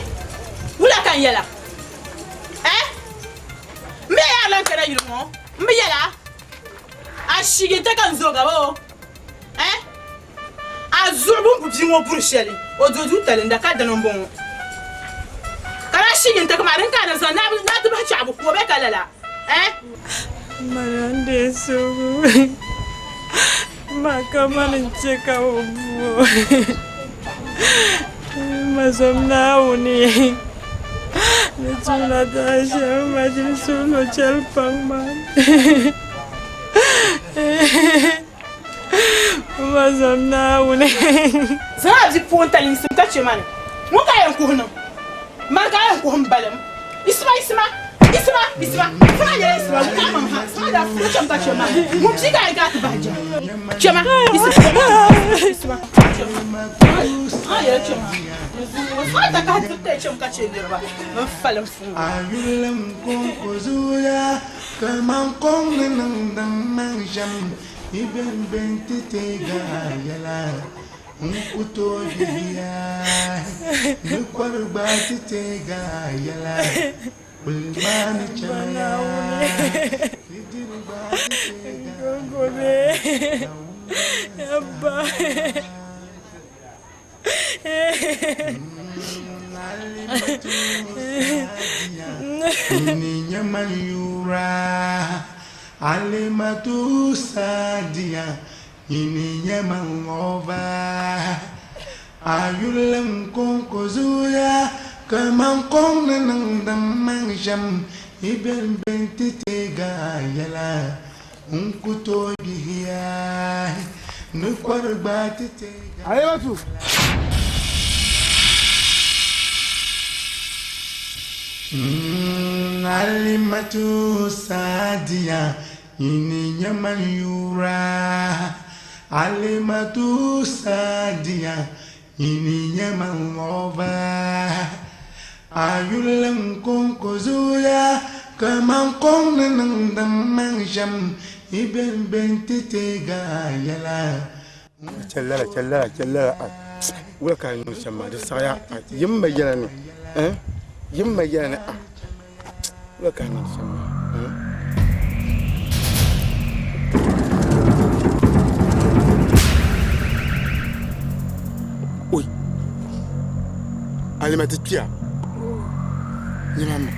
wula ka n yɛla? Eh? M be yaa lan kana yili ŋɔ? M bi yɛla? A shigi n-ti ka n zo gaba o? Eh? A zuɣu bɛ ni bu bia ŋɔ buri shɛli, o do duu talinda ka dini m-bɔŋɔ. Ka daa shigi n-ti ka maa din ka a ni zaŋ ni a ti bahi chaɣibu ku o bee ka lala? Eh? Mana n-deei suhigu. Ma ka mani n-chɛ ka o bu o. Ma zom Naawuni ni tumla daa shɛm ma jini suhilo chɛli paŋ maa. Ma zom Naawuni. Zaŋ a bipuɣintali yiŋsim ka chɛ ma ni ŋun ka a yɛn kuhi niŋ? Mani ka a yɛn kuhi m-balim? Isima, Isima, Isima, Isima, funa nyɛla Isima, ŋun maa maŋ ha, Isima daa funa cham ka chɛ ma, ŋun bia ka a yɛn ka a ti bahi jɛma. Chɛ ma, Isima, Isima, chɛ ma, a yɛla chɛ ma, a yi takahi diriti a cham ka chɛ niriba, bɛn falim fuŋ. A yuli n konko zuya ka man kɔŋ ni niŋdi maŋ shɛm yi beni beni ti teegi a yɛla. N ku tooi bihiya ni kɔri gba ti teegi a yɛla kuli maa ni chɛmaya ni diri gba ti teegi a yɛla. Nyini nyɛ man yura Alimatu Sadiya Nyini nyɛ man ŋɔba A yuli n konko zuya Kaman kom ni niŋdi maŋ shɛm Yi beni beni ti teegi a yɛla N ku tooi gbihiya Ni kɔri gbaai ti teegi a Alimatu! Alimatu Sadiya Nyini nyɛ man yura Alimatu Sadiya Nyini nyɛ man ŋɔba A yuli n konko zuya Kaman kom ni niŋdi maŋ shɛm Yi beni beni ti teegi a yɛla. Chɛli lala, chɛli lala, chɛli lala. Wula ka a niŋ shɛm maa? Di saɣiya yim ma yɛla ni, yim ma yɛla ni. Wula ka a niŋ shɛm maa? Oi! Alima ti kpiya. Nyama ma.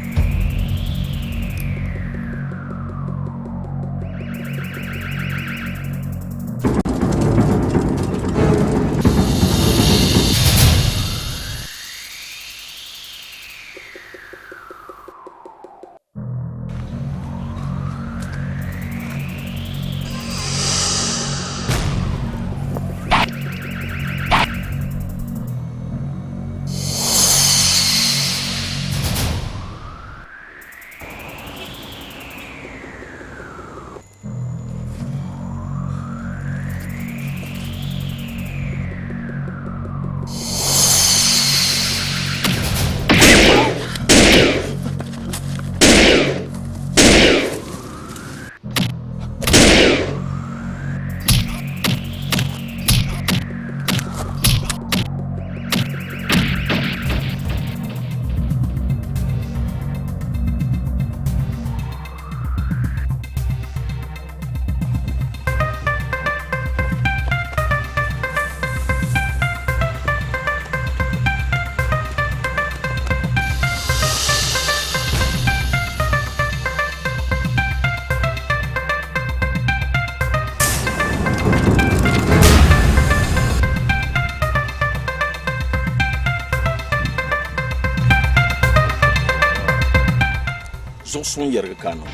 Zuɣu suŋ yɛrigi ka niŋ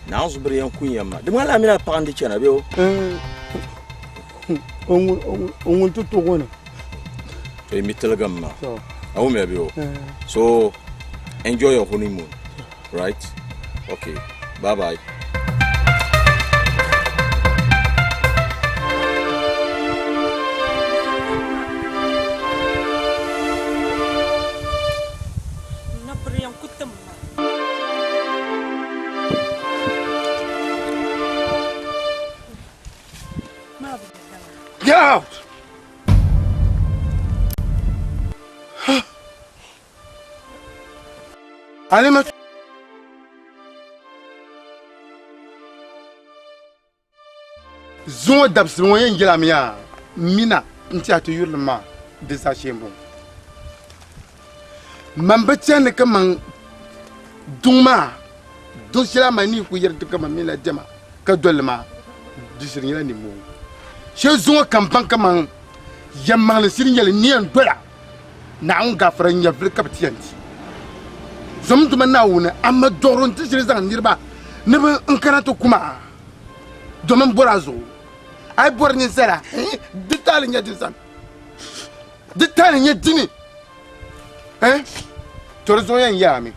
naanzu biri yɛn kun yɛn ma di ŋmanila a mini a paɣa n-di chana bee o? O ŋun ti tuɣi ni. To yi mi tiligim ma. A wumya bee o? So enjoy your honeymoon, right? Okay, bye bye. Get out! Alima Zuŋɔ dabisili ŋɔ yɛn yɛlami yaa mina n-ti a ti yurilim maa di zaa shee m-bɔŋɔ. Man bi chani kaman duŋ maa, duŋ shɛli a ma ni ku yɛri ti kaman minila diɛma ka doli li maa, di shiri nyɛla nimmoo. Shee zuŋɔ ka m baŋ kaman yɛlimaŋli shiri nyɛli n ni yɛn dola Naawuni gaafara nyɛvili ka bɛ ti yɛn ti. Zom Duuma Naawuni, a ma dɔɣiro nti shiri zaŋ niriba ni bɛ n kana ti ku ma. Domin bɔr a zuɣu, a yi bɔri ninsala, di taali nyɛ din sani, di taali nyɛ dini. To di zuɣu yɛn yaami,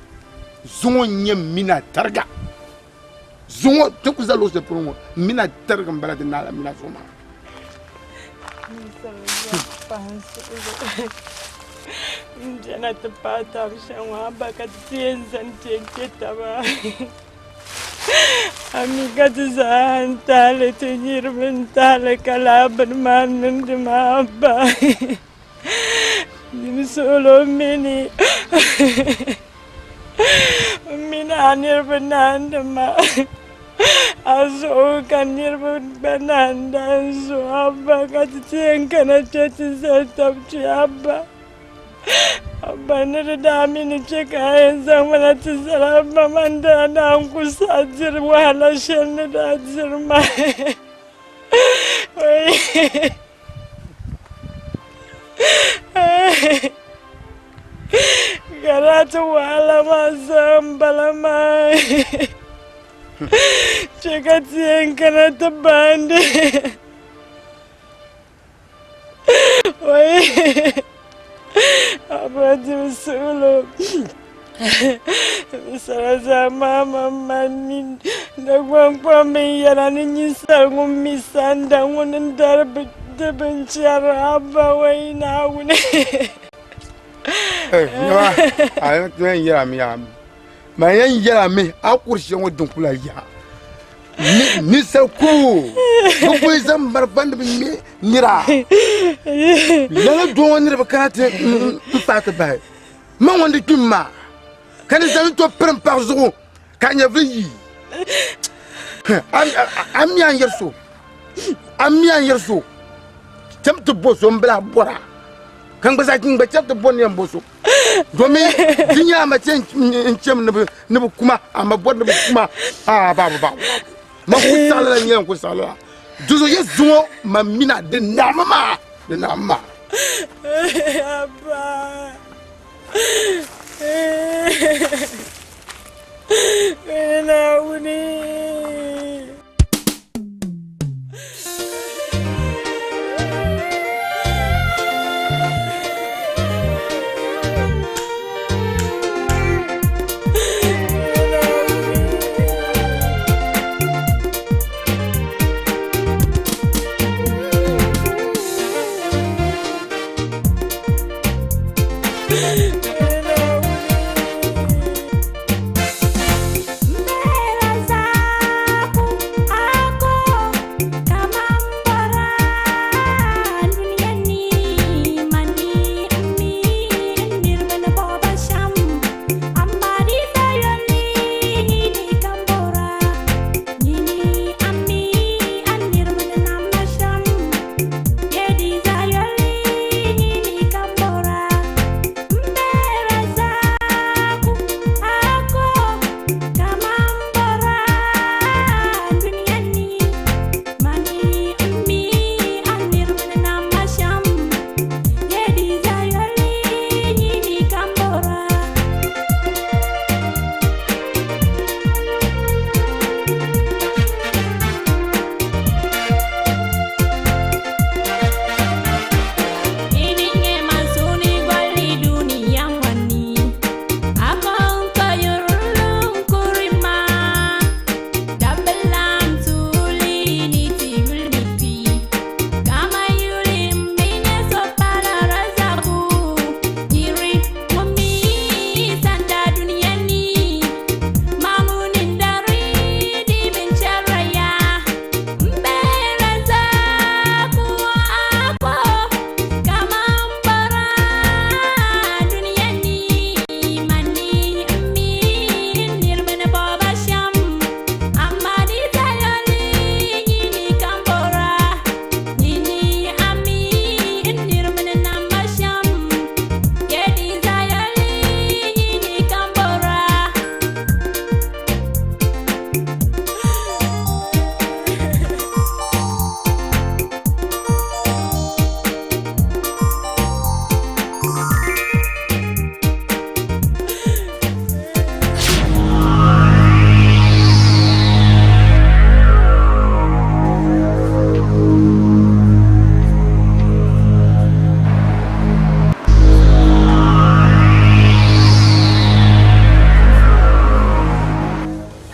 zuŋɔ n-nyɛ m mini a tariga. Zuŋɔ ti ku za luɣ shɛli polo ŋɔ, m mini a tariga m-bala di naala mini a zuɣu maa. M bɛna ti paai tab shɛm ŋɔ, a ba ka ti ti yɛn zani kpe n-kpe taba. A mi ka ti zaa n tahili ti niriba n tahili ka laa bini maa niŋdi maa ba. Yimsuɣulo mini m mini a niriba nahindi ma. A zuɣu ka niriba gba nahinda n zuɣu a ba ka ti ti yɛn kana kpe ti zali tab kpe a ba. Abba ni di daa mi ni chɛ ka a yɛn zaŋ ma na ti zali a ba maa n daa naan ku saɣi diri wahala shɛli ni daa diri ma. Ka daa ti wahala maa zaa m-bala maa. Chɛ ka ti yɛn kana ti baandi. Wai Abba dim suɣulo sara zaa maa ma mi Dagbaŋ kpam binyɛra ni ninsal ŋun mi sanda ŋuni n-dari di binchɛra Abba wai Naawuni. Nyaŋa a yɛn yɛla mi yaa man yɛn yɛla mi a kuri shɛli ŋɔ din kula yaa ninsal ko bi kuli zaŋ marafa ni bi ŋmɛ nira lala doo ŋɔ niriba kana ti n paai ti bahi man ŋun di kpim maa ka ni zaŋ to pirim paɣa zuɣu ka nyɛvili yi a mi a ni yɛri so a mi a ni yɛri so cham ti bo so n bila bɔra ka n gba zaa n gba cham ti bo ni yɛn bo so domin di nyɛ ama chɛ n cham ni bi kuma ama bɔri ni bi kuma aa baabu baabu ma ku saɣalila n nyɛ n ku saɣalila duzo yɛ zuŋɔ ma mina di naɣimi maa di naɣimi maa Abba. Naawuni.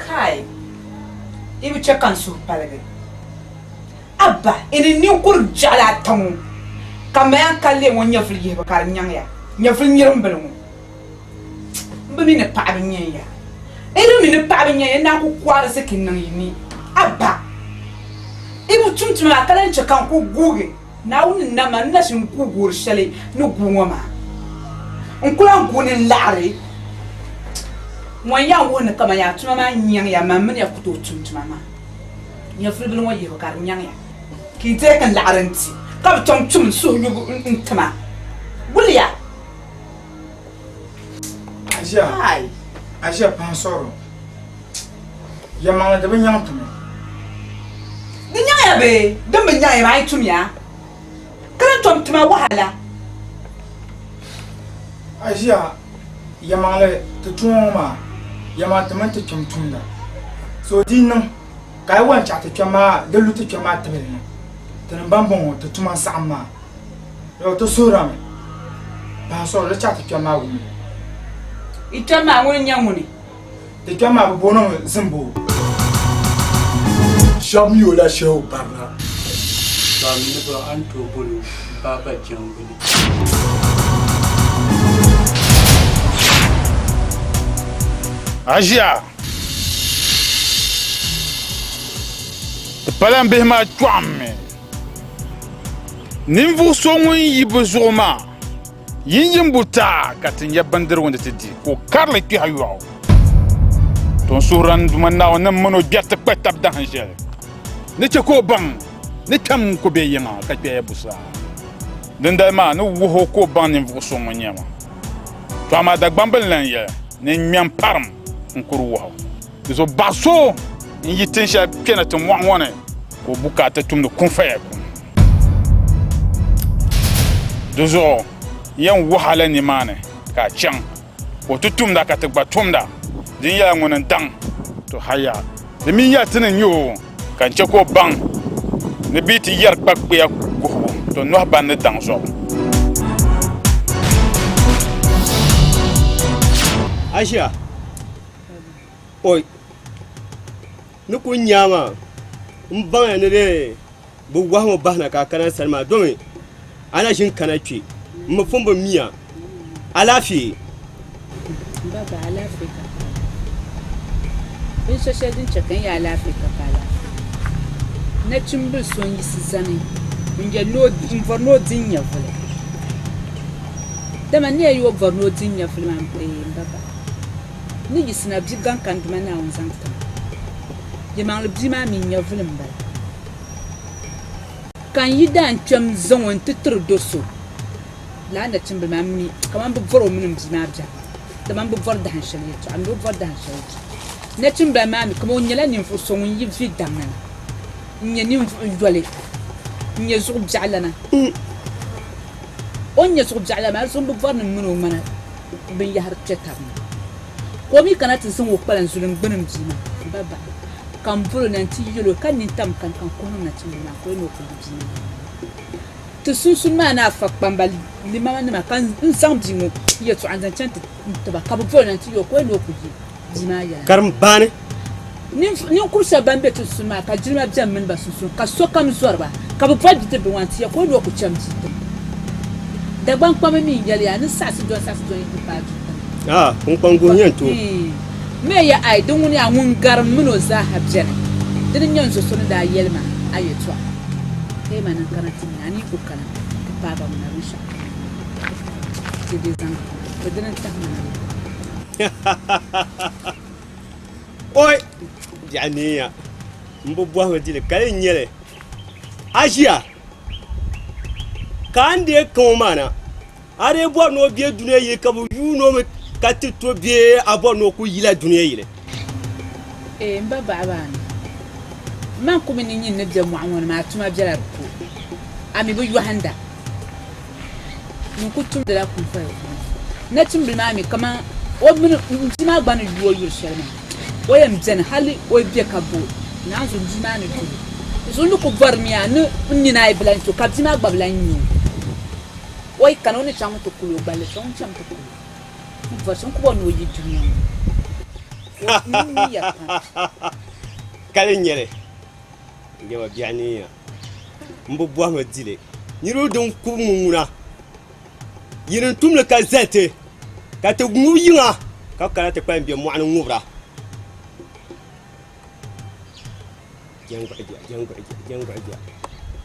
Kai, i bi chɛ ka n suhu paligi. Abba, i ni ninkuri jaɣili a tiŋ ka maya n ka leei ŋɔ nyɛvili yihibu ka di nyaŋ ya, nyɛvili nirimbili ŋɔ. M bi mi ni paɣiba n-nyɛ ya. I di mi ni paɣiba n-nyɛ ya, n naan ku ku ariziki niŋ yi ni. Abba, i bi tum tuma maa ka lan chɛ ka n ku guugi. Naawuni ni nam ma n na ʒi n-guui guuri shɛli ni guui ŋɔ maa. N ku lan guui ni n laɣiri ŋɔ n-yɛn wuhi ni kaman yaa tuma maa nyaŋ ya, man mini ya ku tooi tum tuma maa. Nyɛvuli bili ŋɔ yihibu ka di nyaŋ ya, ka yi deei ka n laɣiri n-ti, ka bi chaŋ tum n suhuyubu n-ti ma. Wuliya! Aʒia, aʒia paɣa sɔro. Yɛlimaŋli di bi nyaŋ ti mi. Di nyaŋya bee? Din bi nyaŋya maa yi tumya ka din tom tima wahala. Aʒia, yɛlimaŋli ti tuma ŋɔ maa, yɛlimaŋli ti mini ti kpɛm tumda. So di yi niŋ ka a yi wan chaɣ ti kpɛm maa, di lu ti kpɛm maa tibili ni, tinim ban bɔŋɔ ti tuma n-saɣim maa. Yɔ ti suhirami, paɣa sɔro di chaɣ ti kpɛm maa wumli. Yi kpɛm maa ŋuni n-nyɛ ŋuni? Ti kpɛm maa bɛ booni o mi Zimboo. Shɛba mi o la Shehu Barina. Baamini bɔ a ni tooi boli o Baaba Janguli. A ʒiya, ti pala m bihi maa chɔɣimmi. Ninvuɣ so ŋun yi bɛ zuɣu maa yinyim buta ka ti nya bindirigu ni ti di, ka o karili kpɛhi yɔɣu. To n suhirila n Duuma Naawuni ni m min o gbɛriti kpa tab dahin shɛli ni chɛ ka o baŋ ni kpɛm n-ku be yiŋa ka kpɛya busaa. Dindali maa ni wuhi o ka o baŋ ninvuɣ so ŋun nyɛ ma. To amaa Dagbamba n-lan yɛli ni n ŋmɛm parim n-kuri wɔhu. Di zuɣu baɣa so n-yi tin shɛli kpɛna ti mɔɣu ŋɔ ni ka o bukaata tumdi kun faya kun. Di zuɣu n yɛn wuhi a la nimaani ka a chaŋ ka o ti tumda ka ti gba tumda. Di ni nyɛla ŋuni n-daŋ to haya, di mi nyɛla ti ni nya o ka n chɛ ka o baŋ ni bɛ yi ti yɛri kpakpiya guhibu, to nɔhi ban ni daŋ zɔbu. Asia, Oi, ni ku nya maa, m baŋya ni di bi wɔhimi bahina ka a kana n sani maa domi a na ʒini kana kpe, m mi pun bi miya. Alaafee? M ba ba, alaafee ka pa alaafee. Binshɛ shɛli din chɛ ka n ya alaafee ka pa alaafee. Nachimbil so n-yiɣisi zani n-yɛli ni o m-bɔri ni o di n nyɛvili. Dama n ni yɛn yi o bɔri ni o di n nyɛvili maa, m ba ba. Ni yiɣisina bia gaŋ ka n Duuma Naawuni zaŋ ti ma. Yɛlimaŋli bia maa mi nyɛvili m-bala. Ka n yi daa n-kpɛm zaŋ o nti tiri do so, lala nachimbila maa mi kaman bɛ bɔr o mini m bia maa biɛhigu, dama m bi bɔri dahin shɛli yɛtɔɣa, m bi bɔri dahin shɛli bia. Nachimbila maa mi kaman o nyɛla ninvuɣ so ŋun yi vi daŋ ni na n-nyɛ ninvuɣ yoli, n-nyɛ zuɣu biɛɣulana. O ni nyɛ zuɣu biɛɣulana maa zuɣu m bi bɔri ni m mini o ŋmana binyahari kpe tab ni. Ka o mi kana ti zaŋ o kpalanzuli n-gbuni m bia maa, m ba bahi, ka m bol o na nti yɛl o, ka nintam kani ka n kuhi niŋ nachimbil maa ka o ni o ku yi bia maa. Ti sunsuuni maa ni afa kpamba limamanima ka n zaŋ bia ŋɔ yɛtɔɣa n-zaŋ chaŋ ti ti ba, ka bɛ bol o na nti yɛl o ka o ni o ku yi bia maa yɛla. Karimbaani. Ninkur shɛb ban be ti sunsuuni maa ka jilima beni mini ba sunsuuni, ka sokam zɔri ba, ka bɛ boli bidibbil ŋɔ nti ya ka o ni o ku cham bia tiŋ. Dagbaŋ kpamba mi n-yɛli ya ni saɣisi dɔni saɣisi dɔni yi ti paai bia tiŋ. Aa, kpunkpaŋ guhi nyɛ n-ti o. M mi ya ai, di ŋuni a ŋun gari m min o zaaha beni. Dini n-nyɛ n zo so ni daa yɛli ma a yɛtɔɣa, ka yi ma ni n kana ti nya a ni yi ku kana ti paai ba ŋuna binshɛɣu kam ti di zaŋ ti ma, to dini n-tahi ma na. Oi! Biɛɣu neeya m bi bɔhimi dili ka di nyɛli a ʒiya ka a ni deei kaŋɔ maa na a dee bɔri ni o be dunia yili ka bɛ yuuni o mi ka ti to bee a bɔri ni o kuli yila dunia yili? Ee, m ba baɣibaani, man ku mi ni nyin ni be mɔɣu ŋɔ ni maa tuma bela di ko, a mi bi yɔhinda. Nyin ku tumdila kunfaya puuni. Nachimbila maa mi kaman o mini m bia maa gba ni yu o yuri shɛli maa, o yɛn beni hali o yi be ka bo naanzu m bia maa ni doli. Zuɣu ni ku bɔrimiya ni n nini a yi bi lan kpe o, ka bia maa gba bi lan nya o. O yi kana o ni chaŋmi ti kuli o gballi kpe, ŋun chami ti kuli o. N bɔri shɛm, n ku bɔri ni o yi dunia ŋɔ ni. O mi ya pam. Kali n-nyɛ li, n jɛma biɛɣu neeya. M bi bɔhimi di li. Niriba din kubi ŋɔ ŋuna, yi ni tum li ka zali ti, ka ti ŋubi yiŋa, ka kana ti kpalim be mɔɣu ni ŋubira.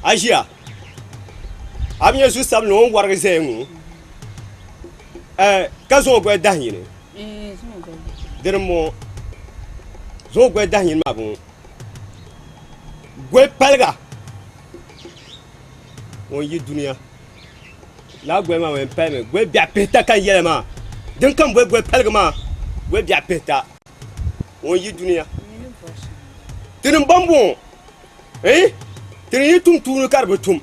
A ʒiya, a bi nya zu sabinli o ni wɔrigi zaya ŋɔ, ka zaŋ o goli dahin yini. Dini m-bɔŋɔ, zaŋ o goli dahin yini maa bɔŋɔ. Goli paliga ŋun yi dunia laa goli maa yɛn palimi goli biɛɣu pihita ka n yɛli maa Din kam boli boli paligi maa boli biɛɣu pihita ŋun yi dunia. Tini m-bɔŋ bɔŋɔ, eh, tini yi tum tuuni ka di bi tum.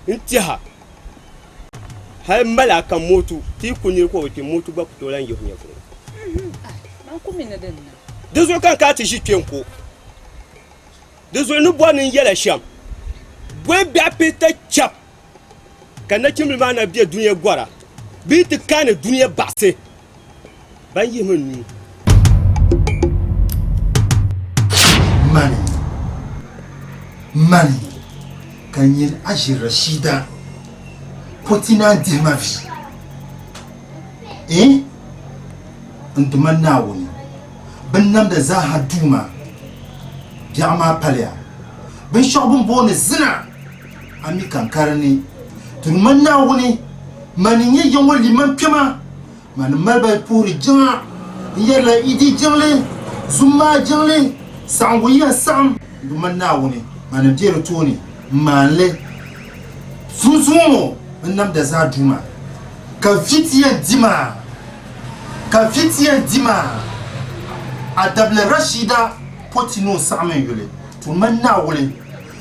N tɛha hali mali a ka mootu ti yi ku niri ka o bi kpi, mootu gba ku tooi lan yihi o nyɛvuli ni. Di zuɣu ka n kana ti ʒi kpe n-ko. Di zuɣu ni bɔri ni n yɛl a shɛm, boli biɛɣu pihita chap ka nachimbila maa na be dunia gɔra bee ti kaani dunia baɣisi ban yihimi n nuu. Mani, mani ka nyin Aʒi Rashida pɔti naan dihi ma vi. Eh? N Duuma Naawuni, binnamda zaaha Duuma, biɛɣu maa paliya. Binshɛɣu bɛ ni booni zina, a mi ka n kari ni. Duuma Naawuni, mani n-nyɛ ya ŋɔ liman kpɛma, mani m-mali ba puhiri jiŋa, n yɛrila Idi jiŋli, Zummaa jiŋli, saɣiŋgu yi yɛn saɣim. Duuma Naawuni, mani m-be di tooni m-maan li. Sunsuuni ŋɔ binnamda zaa Duuma, ka vi ti yɛn di maa, ka vi ti yɛn di maa. A dabili Rashida pɔti ni o saɣim n yuli, Duuma Naawuni,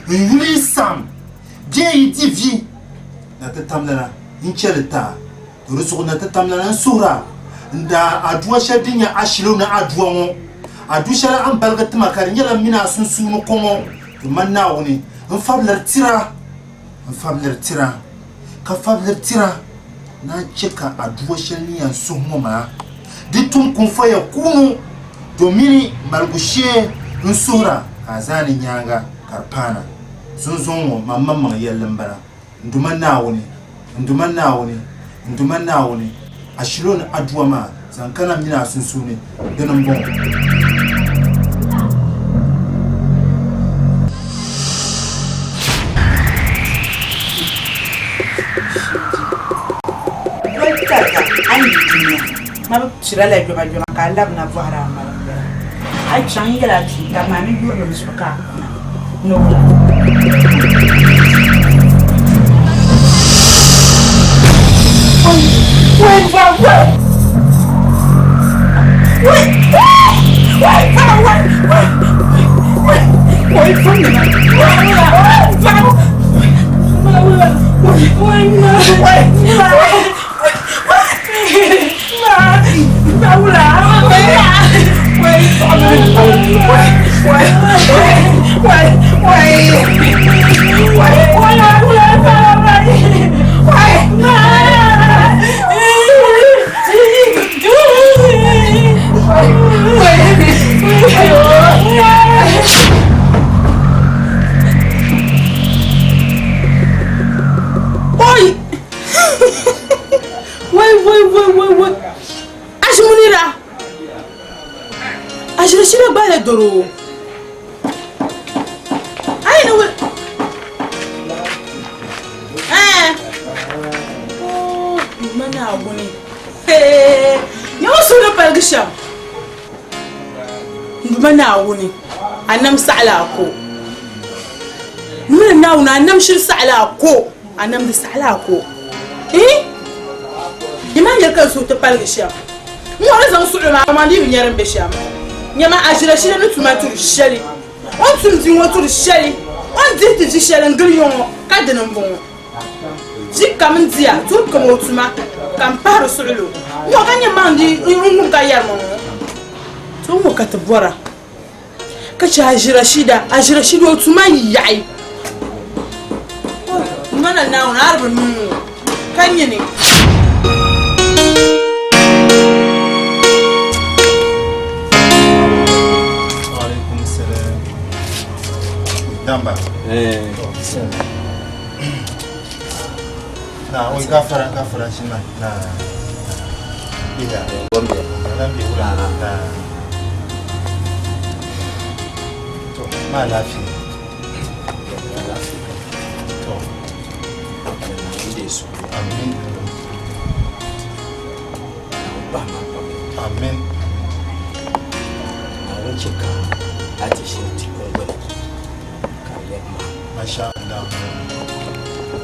n yuli yi saɣim bee yi di vi na ti tamlana n-chɛ li ti a. Di zuɣu na ti tamlana n-suhir a, n daa adua shɛli din nyɛ ashilo ni adua ŋɔ, adu shɛli a ni baligi ti ma ka di nyɛla m mini a sunsuuni ko ŋɔ, Duuma Naawuni, n fabiliri tir a, n fabiliri tir a, ka fabiliri tir a ni a chɛ ka adua shɛli ni yɛn suhi ŋɔ maa di tum kunfɔya kuuni domini maligu shee n-suhir a ka a zaani nyaaŋa ka di paana. Zunzuŋ ŋɔ, man maŋmaŋ yɛlli m-bala. N Duuma Naawuni, n Duuma Naawuni, n Duuma Naawuni, ashilo ni adua maa zaŋ kana m mini a sunsuuni, dini m-bɔŋɔ. Doli tariga a ni yi dunia, ma bi pirala yɔmayɔma ka a labina bɔhiri a mali m-bala. A yi chaŋ n yɛl a tuun taba maa ni yurilim zuɣu ka a kuna ni o la. Oi! Wai wai wai wai wai Aʒimunira Aʒirishira gba la doro a yi ni wuli ɛɛ oo ma Naawuni hee nyɛ o suhu ni paligi shɛm n Duuma Naawuni a nam saɣila a ko n mini Naawuni a nam shiri saɣila a ko A namdi saɣila a ko. Ihi! Nimaani yɛli ka n suhu ti paligi shɛm. N ŋɔ ni zaŋ suɣili maa amaa di bi nya din be shɛm. Nyama a ʒira shili ni tuma turi shɛli, o ni tum vi ŋɔ turi shɛli, o ni dihi ti vi shɛli n-gili ya ŋɔ, ka dini m-bɔŋɔ. Vi kam n-diya, turi kam o tuma, ka m pahiri suɣili o. N ŋɔ ka nyɛ maŋ di n wum ka yɛri ma ŋɔ. To n ŋɔ ka ti bɔra. Ka chɛ Aʒirashida, Aʒirashida o tuma yaɣi. Mana Naawuni a di bi niŋ o ka nyini. Alaikum salam. Damba. Na, oi gafara gafara shi ma. Na. Iya, gombe. Nan bi wura. Na. To, ma lafiya. To. Amin. Amin. Naawuni chɛ ka a ti ʒini ti kuŋguni ka di lɛbi ma. Masha Allah.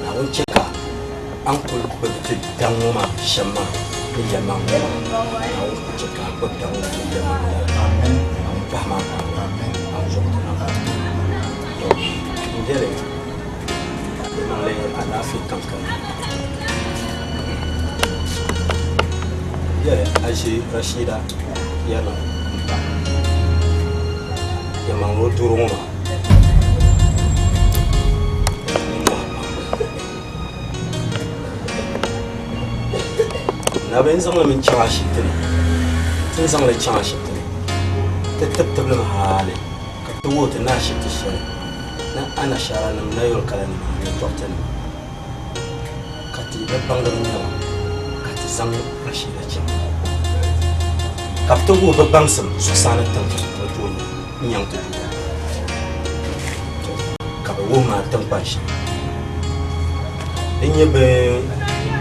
Naawuni chɛ ka a ni kul gbibi ti daŋ ŋɔ maa shɛm maa Ni yɛlimaŋli maa, Naawuni ku chɛ ka a gbibi daŋ ŋɔ ni yɛlimaŋli yɛla. Naawuni kpɛhi maa pam. Naawuni zuɣu ti nam. To, m biɛli yɛlimaŋli alaafee kam ka ni. M biɛli a ʒi Rashida yɛrila m-pa yɛlimaŋli o doro ŋɔ maa. Na bɛ ni zaŋli mi chaŋ ashibiti ni ti ni zaŋli chaŋ ashibiti ni ti tibi tibili mi hali ka ti wuhi ti ni ashibiti shɛli ni anashaara nim nayɔli kala nim ni dɔɣita nima ka ti bi baŋdiba nyɛba ka ti zaŋ Rashida chaŋ ka bi ti wuhi bi baŋsim zuɣusaa ni tiŋ ni tooi nyaŋ ti duuma ka bɛ wuhi ma tiŋkpan shɛŋa din nyɛ bɛ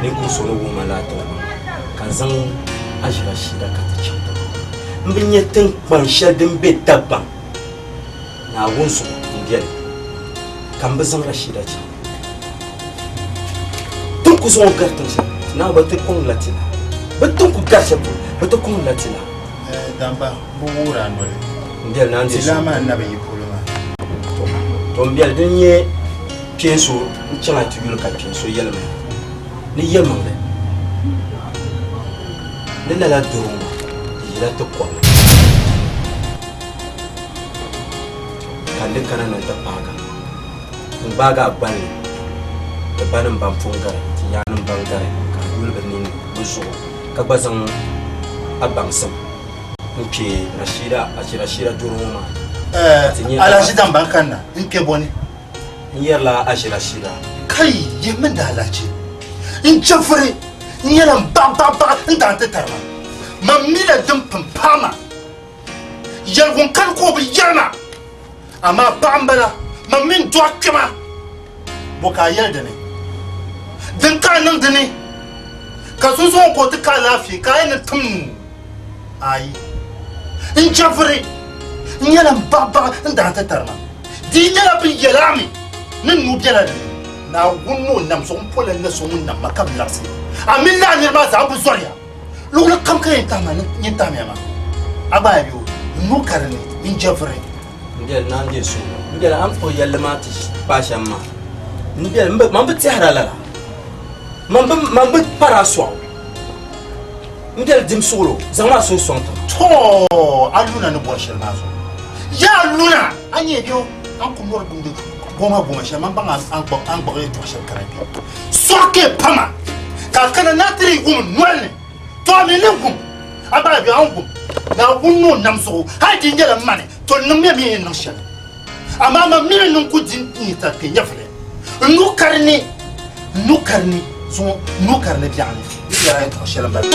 ninkuri so ni wuhi ma lala tiŋgbani ka n zaŋ aʒira shida ka ti chaŋ tiŋ m bi nya tiŋkpan shɛli din be Dagbaŋ Naawuni zuɣu m-beni ka m bi zaŋ Rashida chaŋ. Ti ni ku zaŋ o gari tiŋ shɛli ti naai bi ti kɔŋ la ti la. Bɛ ti ni ku gari shɛli polo bɛ ti kɔŋ la ti la. Damba, bɛ wuhiri a noli. M biɛli naan deei Ti laa maa n-na bi yi polo maa. To m biɛli din nyɛ kpeen so n-chaŋ a ti yuli ka kpeen so yɛli ma ni yɛlimaŋli ni lala doro ŋɔ di yila ti kɔbili ka n di kana ni n ti paagi a. N gbaagi a gballi ti banim ban pun gari, ti yaannim ban gari ka a yuli bɛ nini bɛ zuɣu, ka gba zaŋ a baŋsim n-kpe Rashida, achi Rashida doro ŋɔ maa ni. Ka ti nya Alahichi daŋ ban kanna n-kpe bɔ ni? N yɛrila achi Rashida. Kai, yihimi n daalahichi n-chɛfiri n yɛla m-baɣibaɣibaɣi n daŋ ti tari ma. Man mila din pun paai ma. Yɛligu n-kani ka o bi yɛli ma. Amaa paɣa m-bala, man mi n-dɔɣi kpɛma. Bɔ ka a yɛli di ni? Din ka a niŋ di ni, ka so zaŋ o ka o ti ka alaafee, ka a yɛn ni tim nuu? Aai! N chɛfiri, n nyɛla m baɣibaɣi n daa ti tari ma. Di yi nyɛla bɛ yɛl a mi ni n nuu bela di ni, Naawuni ni o nam so ŋun pola na so ŋun nam ma ka bi labisi a mini lala niriba maa zaa, n bi zɔriya. Luɣili kam ka yɛn tahi ma ni yɛn tahimiya maa, a gba ya bɛ o n nuu ka di ni n je vuri. M biɛli naan deei suhigu. M biɛli a ni kpuɣi yɛlli maa ti paai shɛm maa. M biɛli man bi tɛhira lala. Man bi man bi pari a sɔɣu. M biɛli dim suɣulo zaŋm a suhu sɔŋ ti ma. Tɔɔ a luna ni bɔri shɛli maa zuɣu. Yaa luna a nyɛ bɛ o a ni ku mɔri gumdi goma goma shɛli man baŋ a ni kpuɣi yɛtɔɣ shɛli kana kpe. Sɔri ka pama ka a kana na ti di wum noli ni, to a mi ni wum, a gba bɛ a ni wum Naawuni ni o nam zuɣu hali di nyɛla mani, to niŋmiya mi yɛn niŋ shɛli. Amaa man mi ni niŋ ku di n-ni tari kpe nyɛvili. N nuu ka di ni, n nuu ka di ni zuŋɔ, n nuu ka di ni biɛɣuni, di yɛla yɛtɔɣ shɛli m-bala.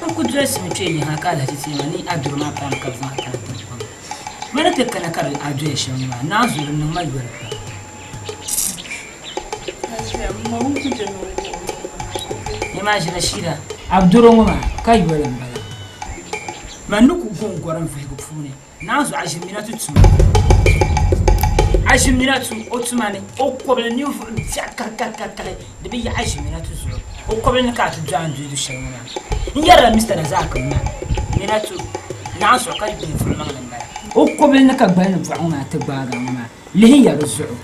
N ku dolisi mi kpe yiŋa ka alahichi ti ma ni a duri maa paami ka bɛ zaŋ a kana tiŋkpaŋ. Ma ni ti kana ka a doya shɛm maa, naa zuri n niŋ ma yoli pam. Nyama a ʒila shira. A doro ŋɔ maa ka yoli m-bala. Man ni ku go n-gɔrim vihigu puuni, naanzu a ʒimina ti tuma. A ʒimina tu o tuma ni, o kɔbili ninvuɣ biɛɣu kahikahikahi di bi yaɣi a ʒimina ti zuɣu. O kɔbili ni ka a ti dɔɣi a ni doli du shɛli ŋɔ maa. N yɛrila Mista Nazakim maa, mina tu naanzuɣu ka ninvuɣ maŋli m-bala. O kɔbili ni ka gbali ni bɔɣu ŋɔ maa ti gbaagi a ŋɔ maa, lihiya di zuɣu.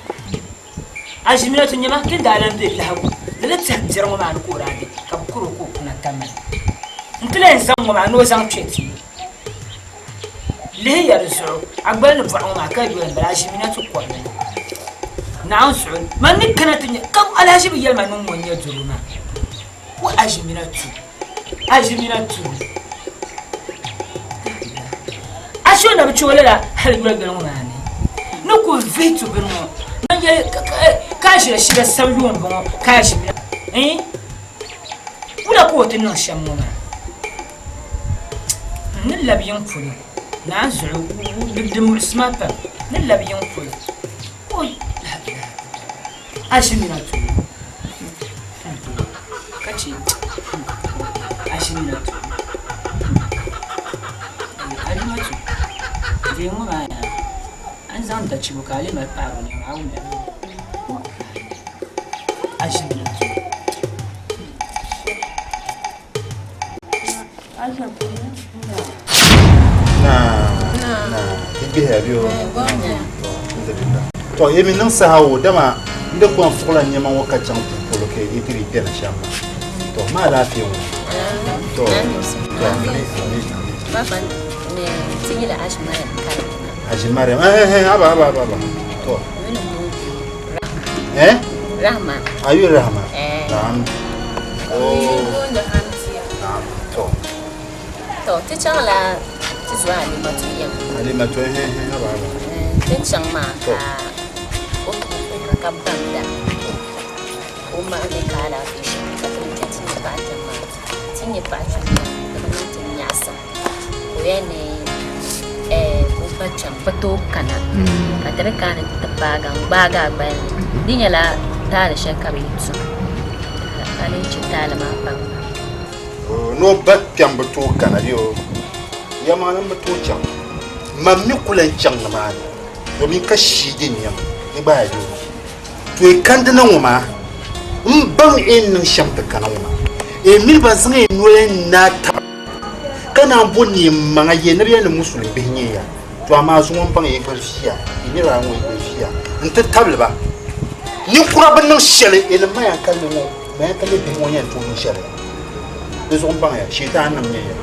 A ʒimina ti nyama ti ni daa lan be biɛhigu lala tɛhi biɛri ŋɔ maa ni ka o daa be, ka bɛ kuri o ka o kuna tamali. N ti lahi zaŋ ŋɔ maa ni o zaŋ kpe ti. Lihi ya di zuɣu, a gbali ni bɔɣu ŋɔ maa ka yoli m-bala, a ʒimina ti kɔrili ni. Naawuni zuɣu, man ni kana ti nya ka alahichi bi yɛli ma ni ŋ-ŋɔ n-nyɛ doro maa. Ko a ʒimina tu, a ʒimina tu. A shio na bi chɛ o lala hali yoli yoli ŋɔ maa ni. Ni ku vihi tu bini ŋɔ, man yɛli ka a ʒila shida sabi yuun bɔŋɔ ka a ʒimina. Ɛɛn? Wula ka o ti niŋ shɛm ŋɔ maa? N ni labi yiŋ polo, naa zuɣu di muɣisi ma pam, n ni labi yiŋ polo. O a ʒi mina tuuli ka chɛ a ʒi mina tuuli Alimatu deei ŋɔ maa yaa a ni zaŋ dachibo ka a lee mali paɣiri o nɛma a wumya a ʒi mina tuuli. To yi mi niŋ saha o dama n di kɔŋ fuɣila nɛma ŋɔ ka chaŋ ti polo ka yi ti di bɛni shɛm maa. To ma alaafee ŋɔ. To to ami ami ami. Aji Mariam eh eh aba aba aba aba. To. Eh? Rahma. Ayu Rahma. Eh. Naam. Oh. Naam. To. To ti chaŋla ti zuɣu Alimatu yiŋ. Alimatu eh eh aba aba. Ti chaŋ maa ka o puhira ka baŋda o ma ni ka alaafee shɛm ka ti ni kpɛ ti nyɛ paɣa kpɛm maa ti nyɛ paɣa kpɛm maa di bi niŋ ti nyaɣisim ka o yɛli ni o ba kpɛm bi tooi kana ka ti di kana ni ti paagi n gbaagi a gbali ni di nyɛla taali shɛli ka bɛ yi tum ka lee chɛ taali maa paŋ ba. Ni o ba kpɛm bi tooi kana bee o yɛlimaŋli m bi tooi chaŋ mam mi ku lahi chaŋ nimaani domin ka shii di niɛm di gba yaa bee o to yi kandi na ŋɔ maa m baŋ yi ni niŋ shɛm ti kana ŋɔ maa yi mini ba zaŋ yi noli n-naai taba ka naan bo neen maŋa ye ni bɛ yɛli ni musulim bihi nyɛ ya to amaa zuŋɔ m baŋ yi gba viya yi niriba ayi ŋɔ yi gba viya n-ti tabili ba ninkura bi niŋ shɛli yi ni maya n-kalinli ŋɔ maya n-kalinli bihi ŋɔ yɛn tooi niŋ shɛli di zuɣu m baŋ ya sheetaan nim nyɛ ya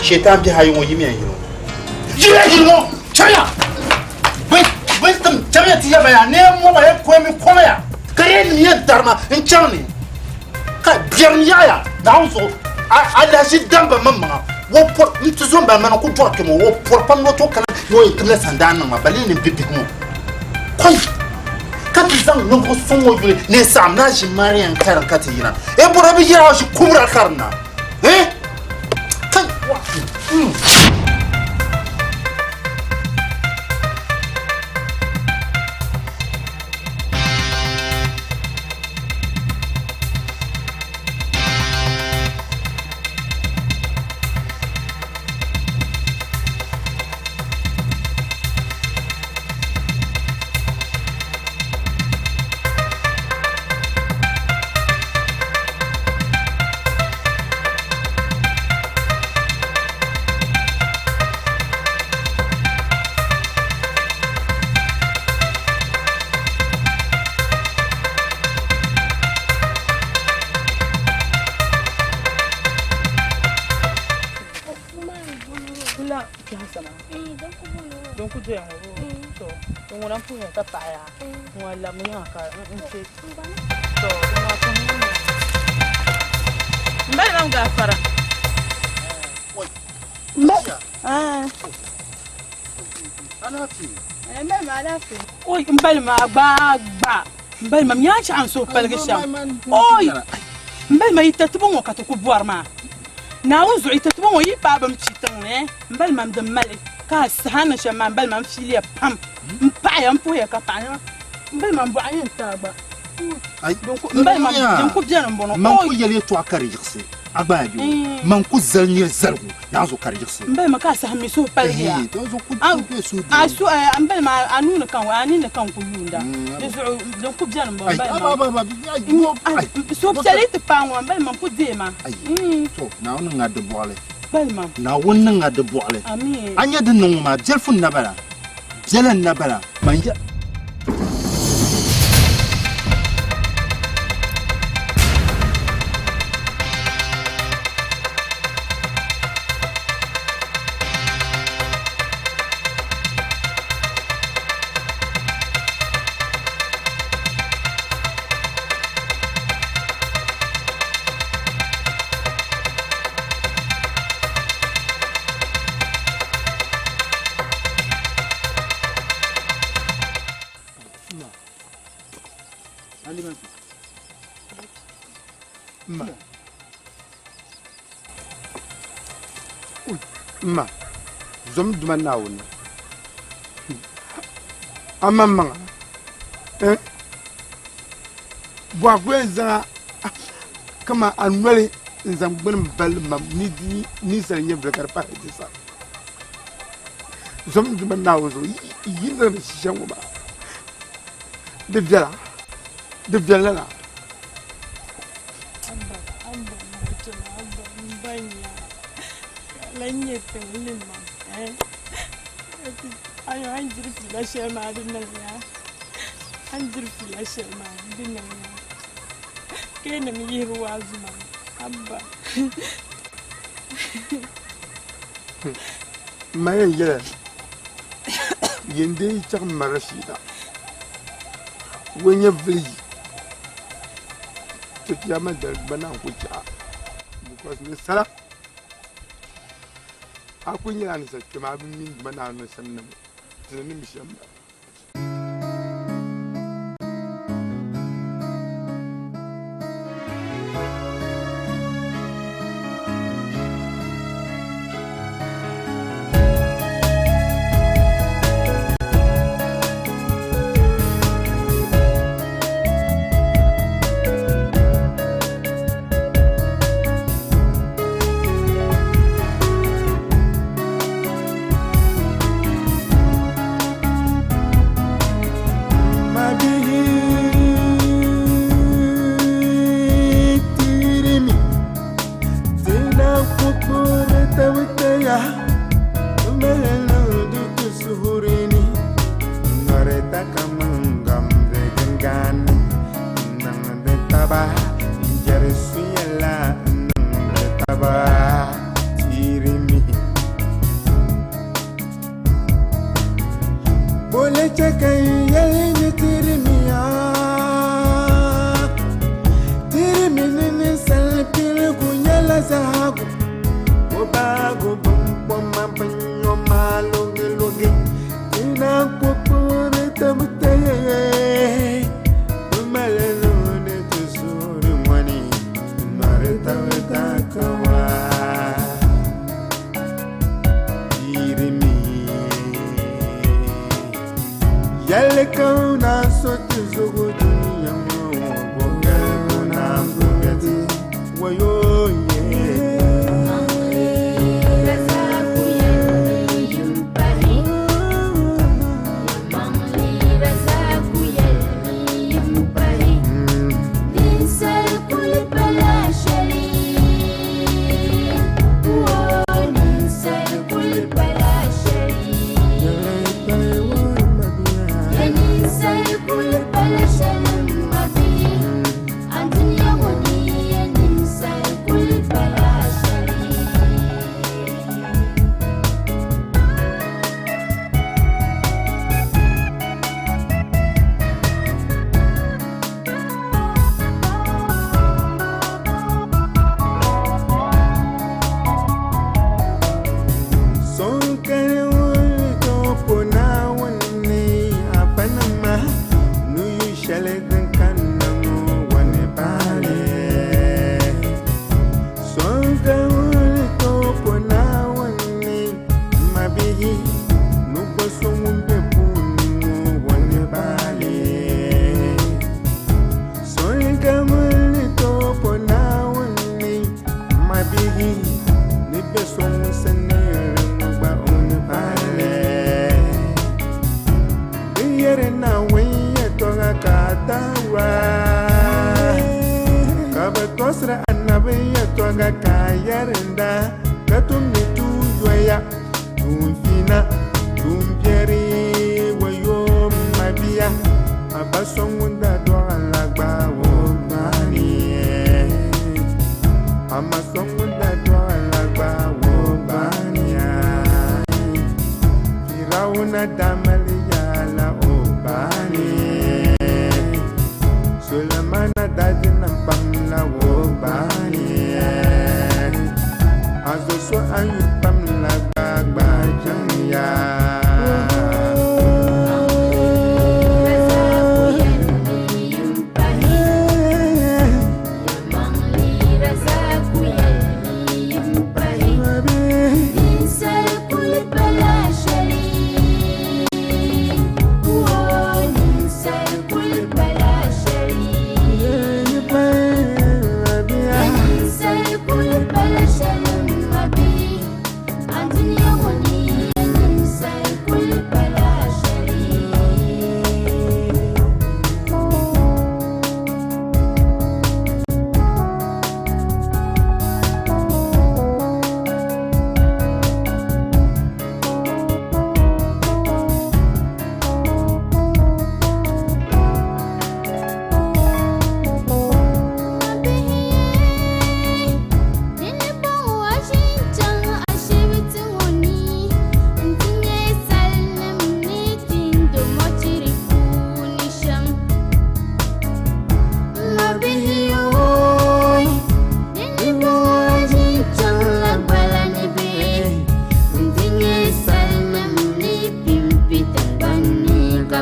sheetaan bihi ayi ŋɔ yimiya yino yimiya yino ŋɔ chɛliya bɛ tim chɛliya ti yaba ya neen mɔba ya komi kɔma ya ka yɛn nim yɛn darima n chaŋ ni ka biɛrim yaɣaya Naawuni zuɣu alahichi damba maŋmaŋa wo pɔri n ti zo n bala mana ku dɔɣi kpɛm o pɔri pam ni o tooi kana ni o yɛn timla sandaan niŋ ma balee ni bibihi ŋɔ kɔi ka ti zaŋ ninvuɣu suŋ ŋɔ yuli ni n saɣim na ʒi Mariam karim ka ti yina e bɔra bi yɛra ʒi kubura karim na eh kai wa Oi n bali maa gbaagba n bali ma nyaa chaɣa n suhu paligi shɛm oi n bali ma yi tatibo ŋɔ ka ti ku bɔri maa Naawuni zuɣu yi tatibo ŋɔ yi paai bim chi tiŋ ni n bali ma din mali ka a saha niŋ shɛm maa n bali ma n fiiliya pam n paɣaya n puhiya ka paɣa n bali ma n bɔɣa yɛn taai gba n bali ma din ku bɛni n bɔŋɔ man ku yɛli yɛltɔɣa ka di yiɣisi a gba yaa bɛ man ku zali niri zaligu naanzu ka di yiɣisi. N bali ma ka a saha mi suhu paligi ya. A su n bali ma a nuu ni ka a nini ni ka n ku yuunda. Di zuɣu din ku bɛni n bɔŋɔ n bali ma. Suhupiɛlli ti paai ŋɔ n bali ma n ku deei ma. To Naawuni ŋa di bɔɣili. Bali ma. Naawuni ni ŋa di bɔɣili. Amii. A nya din niŋ ŋɔ maa biɛlifu n na bala. Biɛla n na bala. Man ya. Alimatu. Ma. Ma. Zom duma Naawuni. A maŋmaŋa. Eh? Bɔhigu yɛn zaŋ a kama a noli n zaŋ gbuni m balli mam ni di ninsal nyɛvili ka di pahi di sa. Zom duma Naawuni zuɣu yi ni niŋdi shɛm ŋɔ maa di viɛla di viɛla lala. Abba, Abba, m-ba Abba, m-ba n-nya ka a lan nyɛ tiŋli mam, eh? Ayo, a ni diri fiila shɛli maa di niŋ ya. A ni diri fiila shɛli maa di niŋ ya. Ka yi nim yihiri waazu maa, Abba. M ma yɛn yɛla yin dee chaŋ m ma Rashida o nyɛvili yi to chiyaama dali gba naan ku chɛ a because ni sala a kuli nyɛla ni sa kpɛma a bi mi n Duuma Naawuni sani na ŋɔ ti ni mi shɛm m-bala.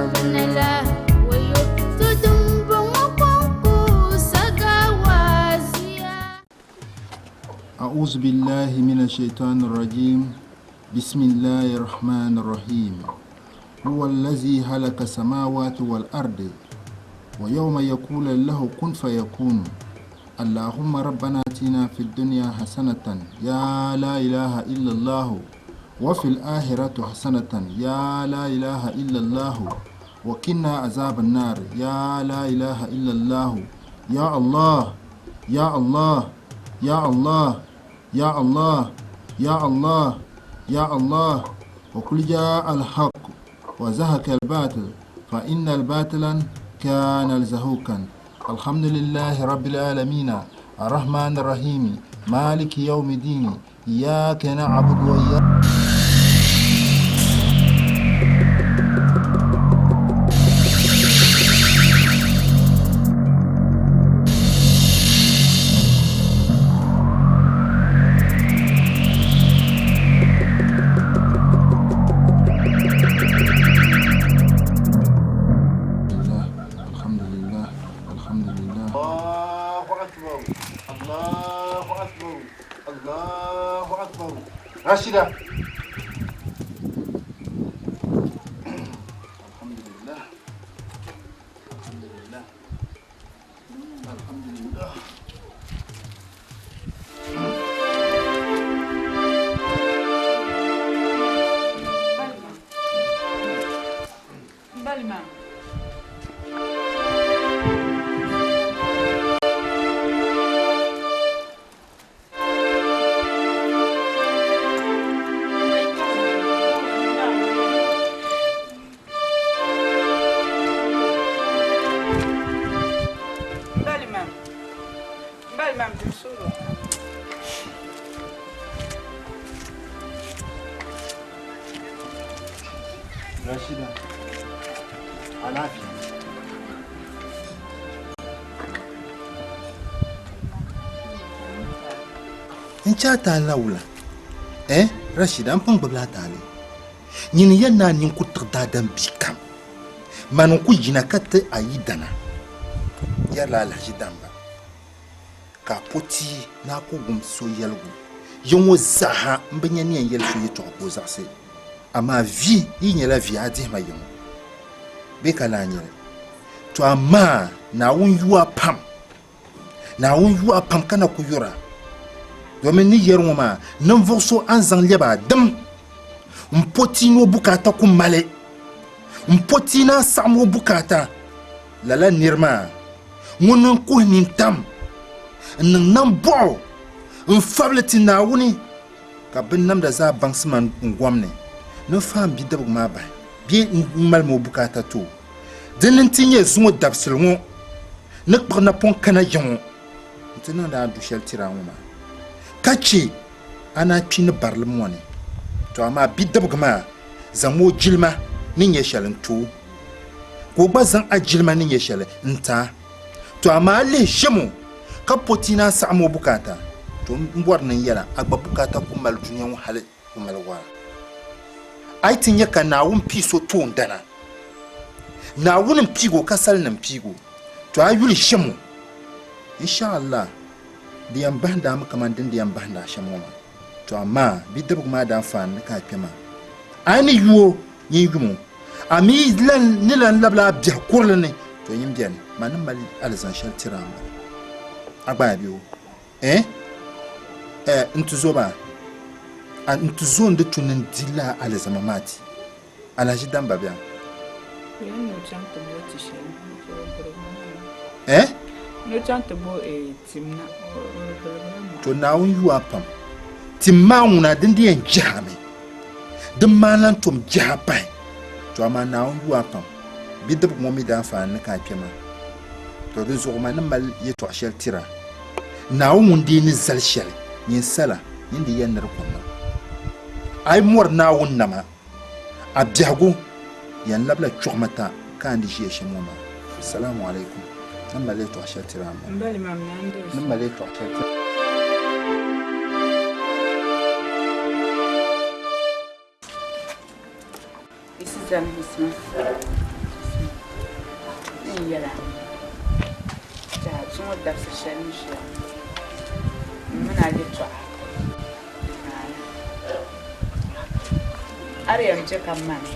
tabi ni la wayo to dimbɔŋɔ kɔŋko sagawa zuya. أعوذ بالله من الشيطان الرجيم بسم الله الرحمن الرحيم هو الذي هلك السماوات والأرض ويوم يقول له كن فيكون اللهم ربنا اتنا في الدنيا حسنة يا لا إله إلا الله وفي الآخرة حسنة يا لا إله إلا الله وقنا عذاب النار يا لا إله إلا الله يا الله يا الله يا الله يا الله يا الله يا الله وقل جاء الحق وزهق الباطل فإن الباطل كان زهوقا الحمد لله رب العالمين الرحمن الرحيم مالك يوم الدين إياك نعبد وإياك الحمد لله الحمد لله الله أكبر الله أكبر الله أكبر راشدة الحمد لله الحمد لله الحمد لله Balima. Balima. Balima m soro. Rashida alaafee n chɛ a taali la wula eh Rashida n pun gbubila a taali nyini yɛn ni a nini ku tiɣi daadam bia kam mani n ku yina ka ti a yidana yɛrila alahichi damba ka a po tia ni a ku wum so yɛligu ya ŋɔ zaaha m bi nya ni yɛn yɛli so yɛtɔɣa ka o zaɣisi amaa vi yi nyɛla vi a dihi ma ya ŋɔ bee ka lahi nyɛli to amaa Naawuni yu a pam Naawuni yu a pam ka na ku yura domin ni yɛri ŋɔ maa ninvuɣ so a ni zaŋ lɛbi a dim m po tia ni o bukaata ku mali m po tia ni a saɣim o bukaata lala nir maa ŋun n kuhi nintam n niŋ nambɔɣu n fabili ti Naawuni ka binnamda zaa baŋsi ma n gom ni ni n faam bidibigi maa bahi bee n ŋmalimi o bukaata ti o. Dini nti nyɛ zuŋɔ dabisili ŋɔ ni kpuɣi napɔŋ kana ya ŋɔ nti niŋdi a ni du shɛli tiri a ŋɔ maa, ka chɛ a ni a kpi ni barilim ŋɔ ni. Tɔ amaa bidibigi maa zaŋm o jilima ni nyɛ shɛli n-ti o, ka o gba zaŋ a jilima ni nyɛ shɛli n-ti a. Tɔ amaa a lihi ʒiɛm o, ka po ti ni a saɣim o bukaata, tɔ m bɔri ni n yɛl a, a gba bukaata ku mali dunia ŋɔ hali ku mali wara. A yi ti nya ka Naawuni pii so toondana, Naawuni m-piig o ka salinim piig o, tɔ a yuli ʒiɛm o. Insha Allah, di yɛn bahindi a mi kaman din di yɛn bahindi a shɛm ŋɔ maa. Tɔ amaa bidibigi maa daa faani ni ka a kpe maa. A yi ni yu o, nyin yum o. A mi ni lan labila a biɛhi kurili ni, tɔ nyin beni, man ni mali alizan shɛli tiri a m-bala. A gba ya be o? Eh? Eh, n tizo maa, a n tizo n di tu ni n di lala alizama maa ti. Alahichi damba bɛni. Eh? To Naawuni yu a pam. Tim maa ŋuna din di yɛn jiha mi. Din maa lan tom jiha pahi. To amaa Naawuni yu a pam. Bidibgi ŋɔ mi daanfaani ni ka a kpe maa. To di zuɣu ma ni mali yɛtɔɣ shɛli tira. Naawuni ŋun dii ni zali shɛli, nyin sala, nyin di yɛn ni di ku niŋ. A yi mɔri Naawuni nama, A biɛhigu yɛn labila chuɣimata ka a ni ʒiya shɛm ŋɔ maa. Salamu alaikum. Ni mali yɛltɔɣa shɛli tiri a maa. Ni mali yɛltɔɣa shɛli tiri. N yɛla tɛha zuŋɔ dabisi shɛli ni ʒiya m mini a yɛtɔɣa di naai. A di yɛn che ka m mani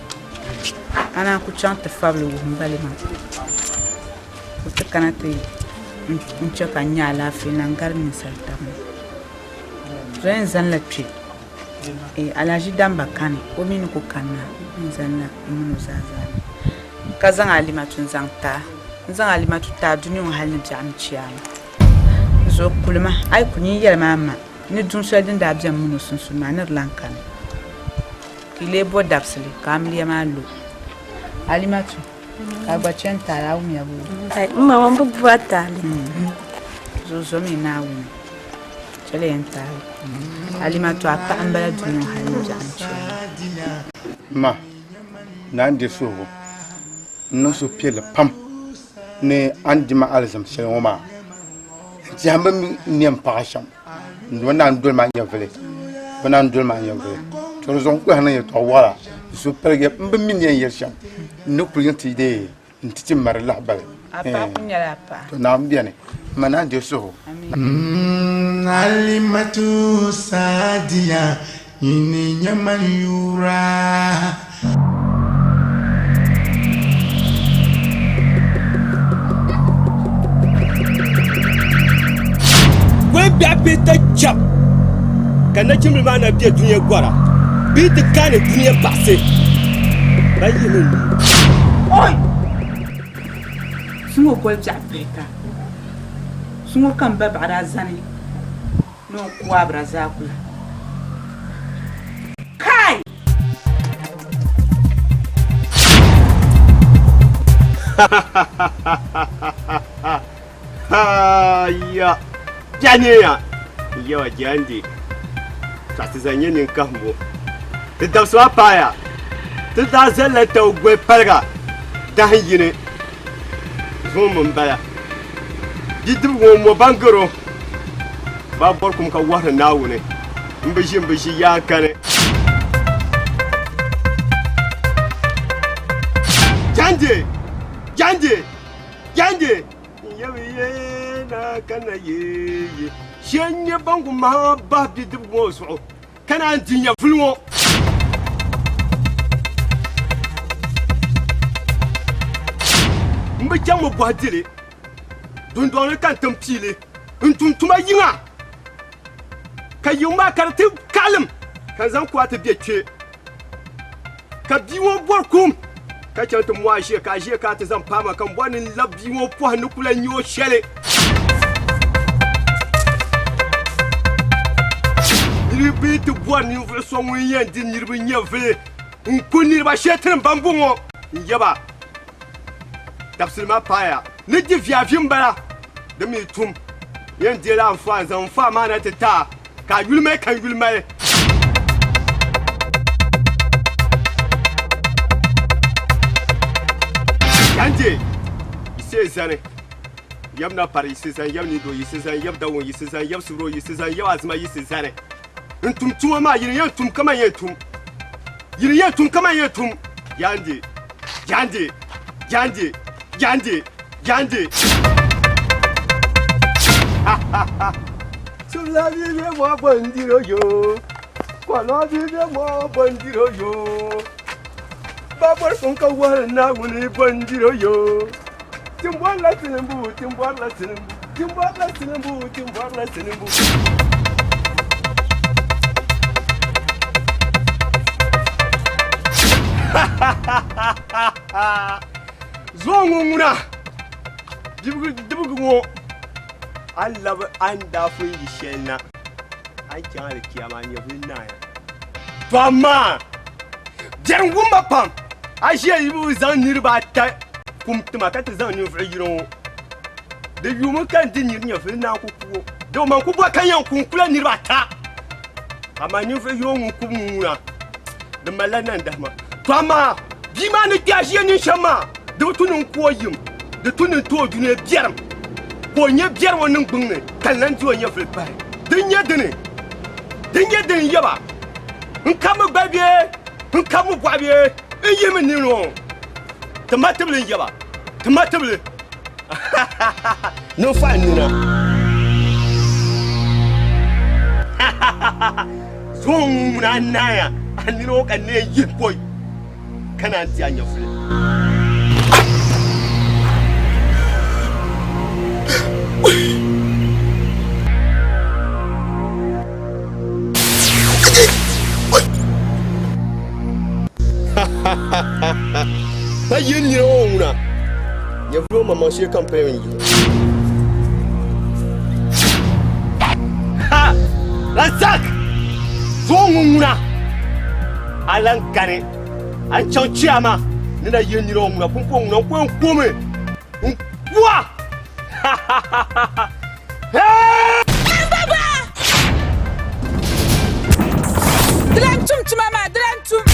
a naan ku chaŋ ti fabili wuhi m ba maa ka o ti kana ti n che ka n nya alaafee na n-gari ninsal tab ni. Zo yɛn zanila kpe Alhaji Damba kani o mi ni ku kanna n zanila m mini o zaa zaani. Ka zaŋ Alimatu n-zaŋ ti a, n-zaŋ Alimatu ti a dunia ŋɔ hali ni biɛɣu ni chiyaama. N zuɣu kuli ma, a yi kuli nyin yɛli ma a ma ni duŋ shɛli din daa beni min o sunsuuni maa ni di lan kani, ka yi lee bo dabisili ka amiliya maa lo. Alimatu, ka a gba chani taali, a wumya boo? Ai, m ma, m bi gbubi a taali. Zuɣu zomi Naawuni, chɛliya n taali. Alimatu, a paɣa m-bala dunia ŋɔ hali ni biɛɣu ni chiyaama. Ma, Naa n-di suhigu n-niŋ suhupiɛlli pam ni a ni di ma alizam shɛli ŋɔ maa. N tɛha m bi mi n ni yɛn paɣi shɛm. N duuma naa n-doli ma nyɛvili, bɛ naa n-doli ma nyɛvili. To di zuɣu n kuli niŋ yɛtɔɣ wɔɣila n suhu paligiya m bi mi n ni yɛn yɛli shɛm. N ni kuli yiŋ ti deei n-ti ti ma di lahibali. A paɣa kuli nyɛla a paɣa. To Naawuni beni. M ma naa n-deei suhigu. Alimatu Sadiya nyini nyɛ man yura. Goli biɛɣu pihita chab ka nachimbili maa na be dunia gɔra bee ti kaani dunia baɣisi ban yihimi n nuu. Oi! Zuŋɔ goli biɛɣu pihita zuŋɔ ka m ba baɣa daa zani ni o ku Abdurazaku la. Kai! Ya biɛniya yawa jandi ka ti zaŋ nyɛ ninkahimbo di dabisi maa paaya ti daa zalila tabi goli paliga dahin yini zuŋɔ mi m-bala bidibigi ŋɔ mo baŋgaro ba bɔri kum ka wɔhiri Naawuni m bi ʒi m bi ʒi yaa kani. Jandi! Jandi! Jandi! N-yɛbi ye na ka na ye ye. Shee n-nyɛ baŋgu maha bahi bidibigi ŋɔ zuɣu ka naan di nyɛvuli ŋɔ. M bi chaŋmi bɔhi dili dundɔŋ ni ka n tim pii li n-tum tuma yiŋa, ka yiŋ maa ka di ti kaɣilim ka n zaŋ ku a ti be kpe. Ka bia ŋɔ bɔri kum ka chaŋ ti mɔhi aʒia ka aʒia ka ti zaŋ paai ma ka n bɔri ni n labi bia ŋɔ pɔhim ni ku lahi nya o shɛli. Niriba yi ti bɔri ninvuɣ so ŋun yɛn di niriba nyɛvili n-ku niriba shee ti ni bambɔŋɔ n-yaba. Dabisili maa paaya ni di viavi m-bala di mi tum yɛn deela anfaa n-zaŋ nfaa maa na ti ti a ka a yuli mali ka n yuli mali. Yanje yise zani yab na pari yise zani yab nido yise zani yab dawun yise zani yab sibiro yise zani yab azima yise zani n tum tuma maa yini yɛn tum kaman yɛn tum yini yɛn tum kaman yɛn tum yande Jande, jande, jande, jande. Sulabi be mo bondiro yo. Kolobi be mo bondiro yo. Babor kun ka wari na wuni bondiro yo. Timbor la tilimbu, timbor la tilimbu, timbor la tilimbu, timbor la tilimbu. Zuɣu ŋɔ ŋuna dibigi ŋɔ a ni labi a ni daa pun yi shɛli na a ni chaŋ alichiama a nyɛvuli naaya. To amaa biɛrim wumma pam a ʒiya yi bi zaŋ niriba ata kum tima ka ti zaŋ ninvuɣ yino ŋɔ di yuumi ka n di nir nyɛvuli naan ku ku o di man ku bɔri ka yɛn ku n kula niriba ata amaa ninvuɣ yino ŋun kubi ŋun ŋuna di malila nandahima to amaa bia maa ni kpe a ʒiya nin shɛm maa di bi tu ni n ku o yim di tu ni n ti o dunia biɛrim ka o nyɛ biɛrim o niŋgbuŋ ni ka n lan di o nyɛvuli pahi din nyɛ dini din nyɛ dini yɛba n kammi gbali bee n kammi bɔɣu bee n yihimi nini ŋɔ ti ma tibili n-yɛba. Ti ma tibili. Ni n fahi nina. Zuŋ ŋuna a naaya, a nina o ka neen yihi pɔi ka naan ti a nyɛvuli. Pa yi nira ŋɔ ŋuna, nyɛvuli o maŋmaŋ shee ka m paya n yihi. Ha! Razak! Zuɣu ŋun ŋuna, a lan kani, a ni chaŋ chiyaama ni na yihi nira ŋɔ ŋuna, pumpɔŋ ŋuna n ku yɛn ku o mi, n ku a! Dilan tum tuma maa, dilan tum.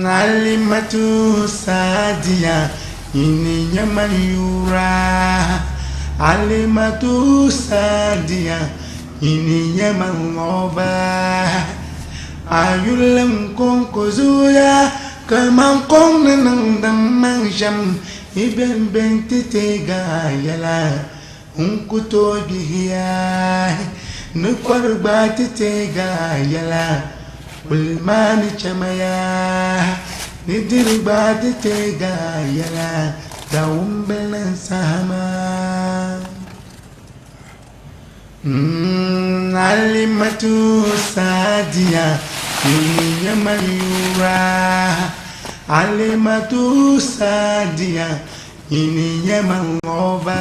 Alimatu Sadiya nyini nyɛ man yura Alimatu Sadiya nyini nyɛ man ŋɔba A yurilim kɔŋko zooya kaman kɔŋ ni niŋdi maŋ shɛm Yi bɛn bɛn ti teeg a yɛla, n ku tooi gbihi ya. Ni kɔre gba ti teeg a yɛla, kul maa ni chɛ ma ya. Ni diri gba ti teeg a yɛla, dawumbil ni saha maa. Alimatu Sadiya nyini nyɛ man yura Alimatu Sadiya nyini nyɛ man ŋɔba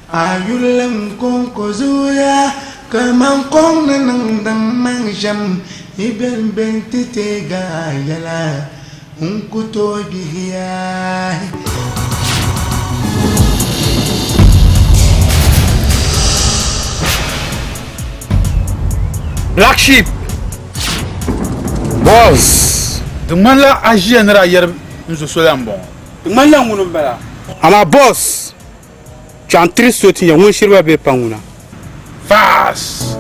A yurilim kɔŋko zooya kaman kɔŋ ni niŋdi maŋ shɛm Yi bɛn bɛn ti teeg a yɛla n ku tooi gbihi ya. Black sheep. Boss. Di ŋmanila a ʒiya ni daa yɛri n zo so la m-bɔŋɔ. Di ŋmanila ŋuni m-bala. Amaa boss, Chaŋ tiri so ti nya ŋun shiri ba bee pa ŋuna. Fast!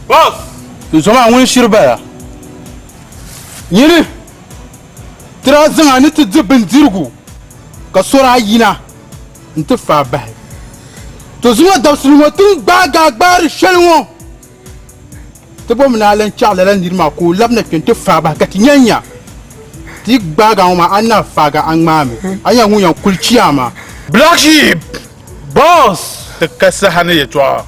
Boss! N zo maa ŋun shiri bala. Nyini, ti daa zaŋ a ni ti di bindirigu ka so daa yina nti faai bahi. To zuŋɔ dabisili ŋɔ ti ni gbaagi a gbaari shɛli ŋɔ. Ti bomi ni a lan chaɣ lala nir maa ka o labina kpe nti faai bahi ka ti nya n-nya. Ti yi gbaag a ŋɔ maa, a ni na faag a, a ŋmaami. A nyɛla ŋun yɛn kuli chiyaama. Black sheep! Boss! Ti ka saha ni yɛtɔɣa.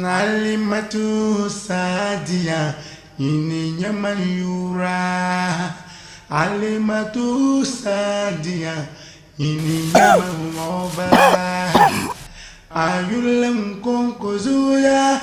Alimatu Sadiya nyini nyɛ man yura Alimatu Sadiya Nyini nyɛ man ŋɔba, a yurilim kɔŋko zooya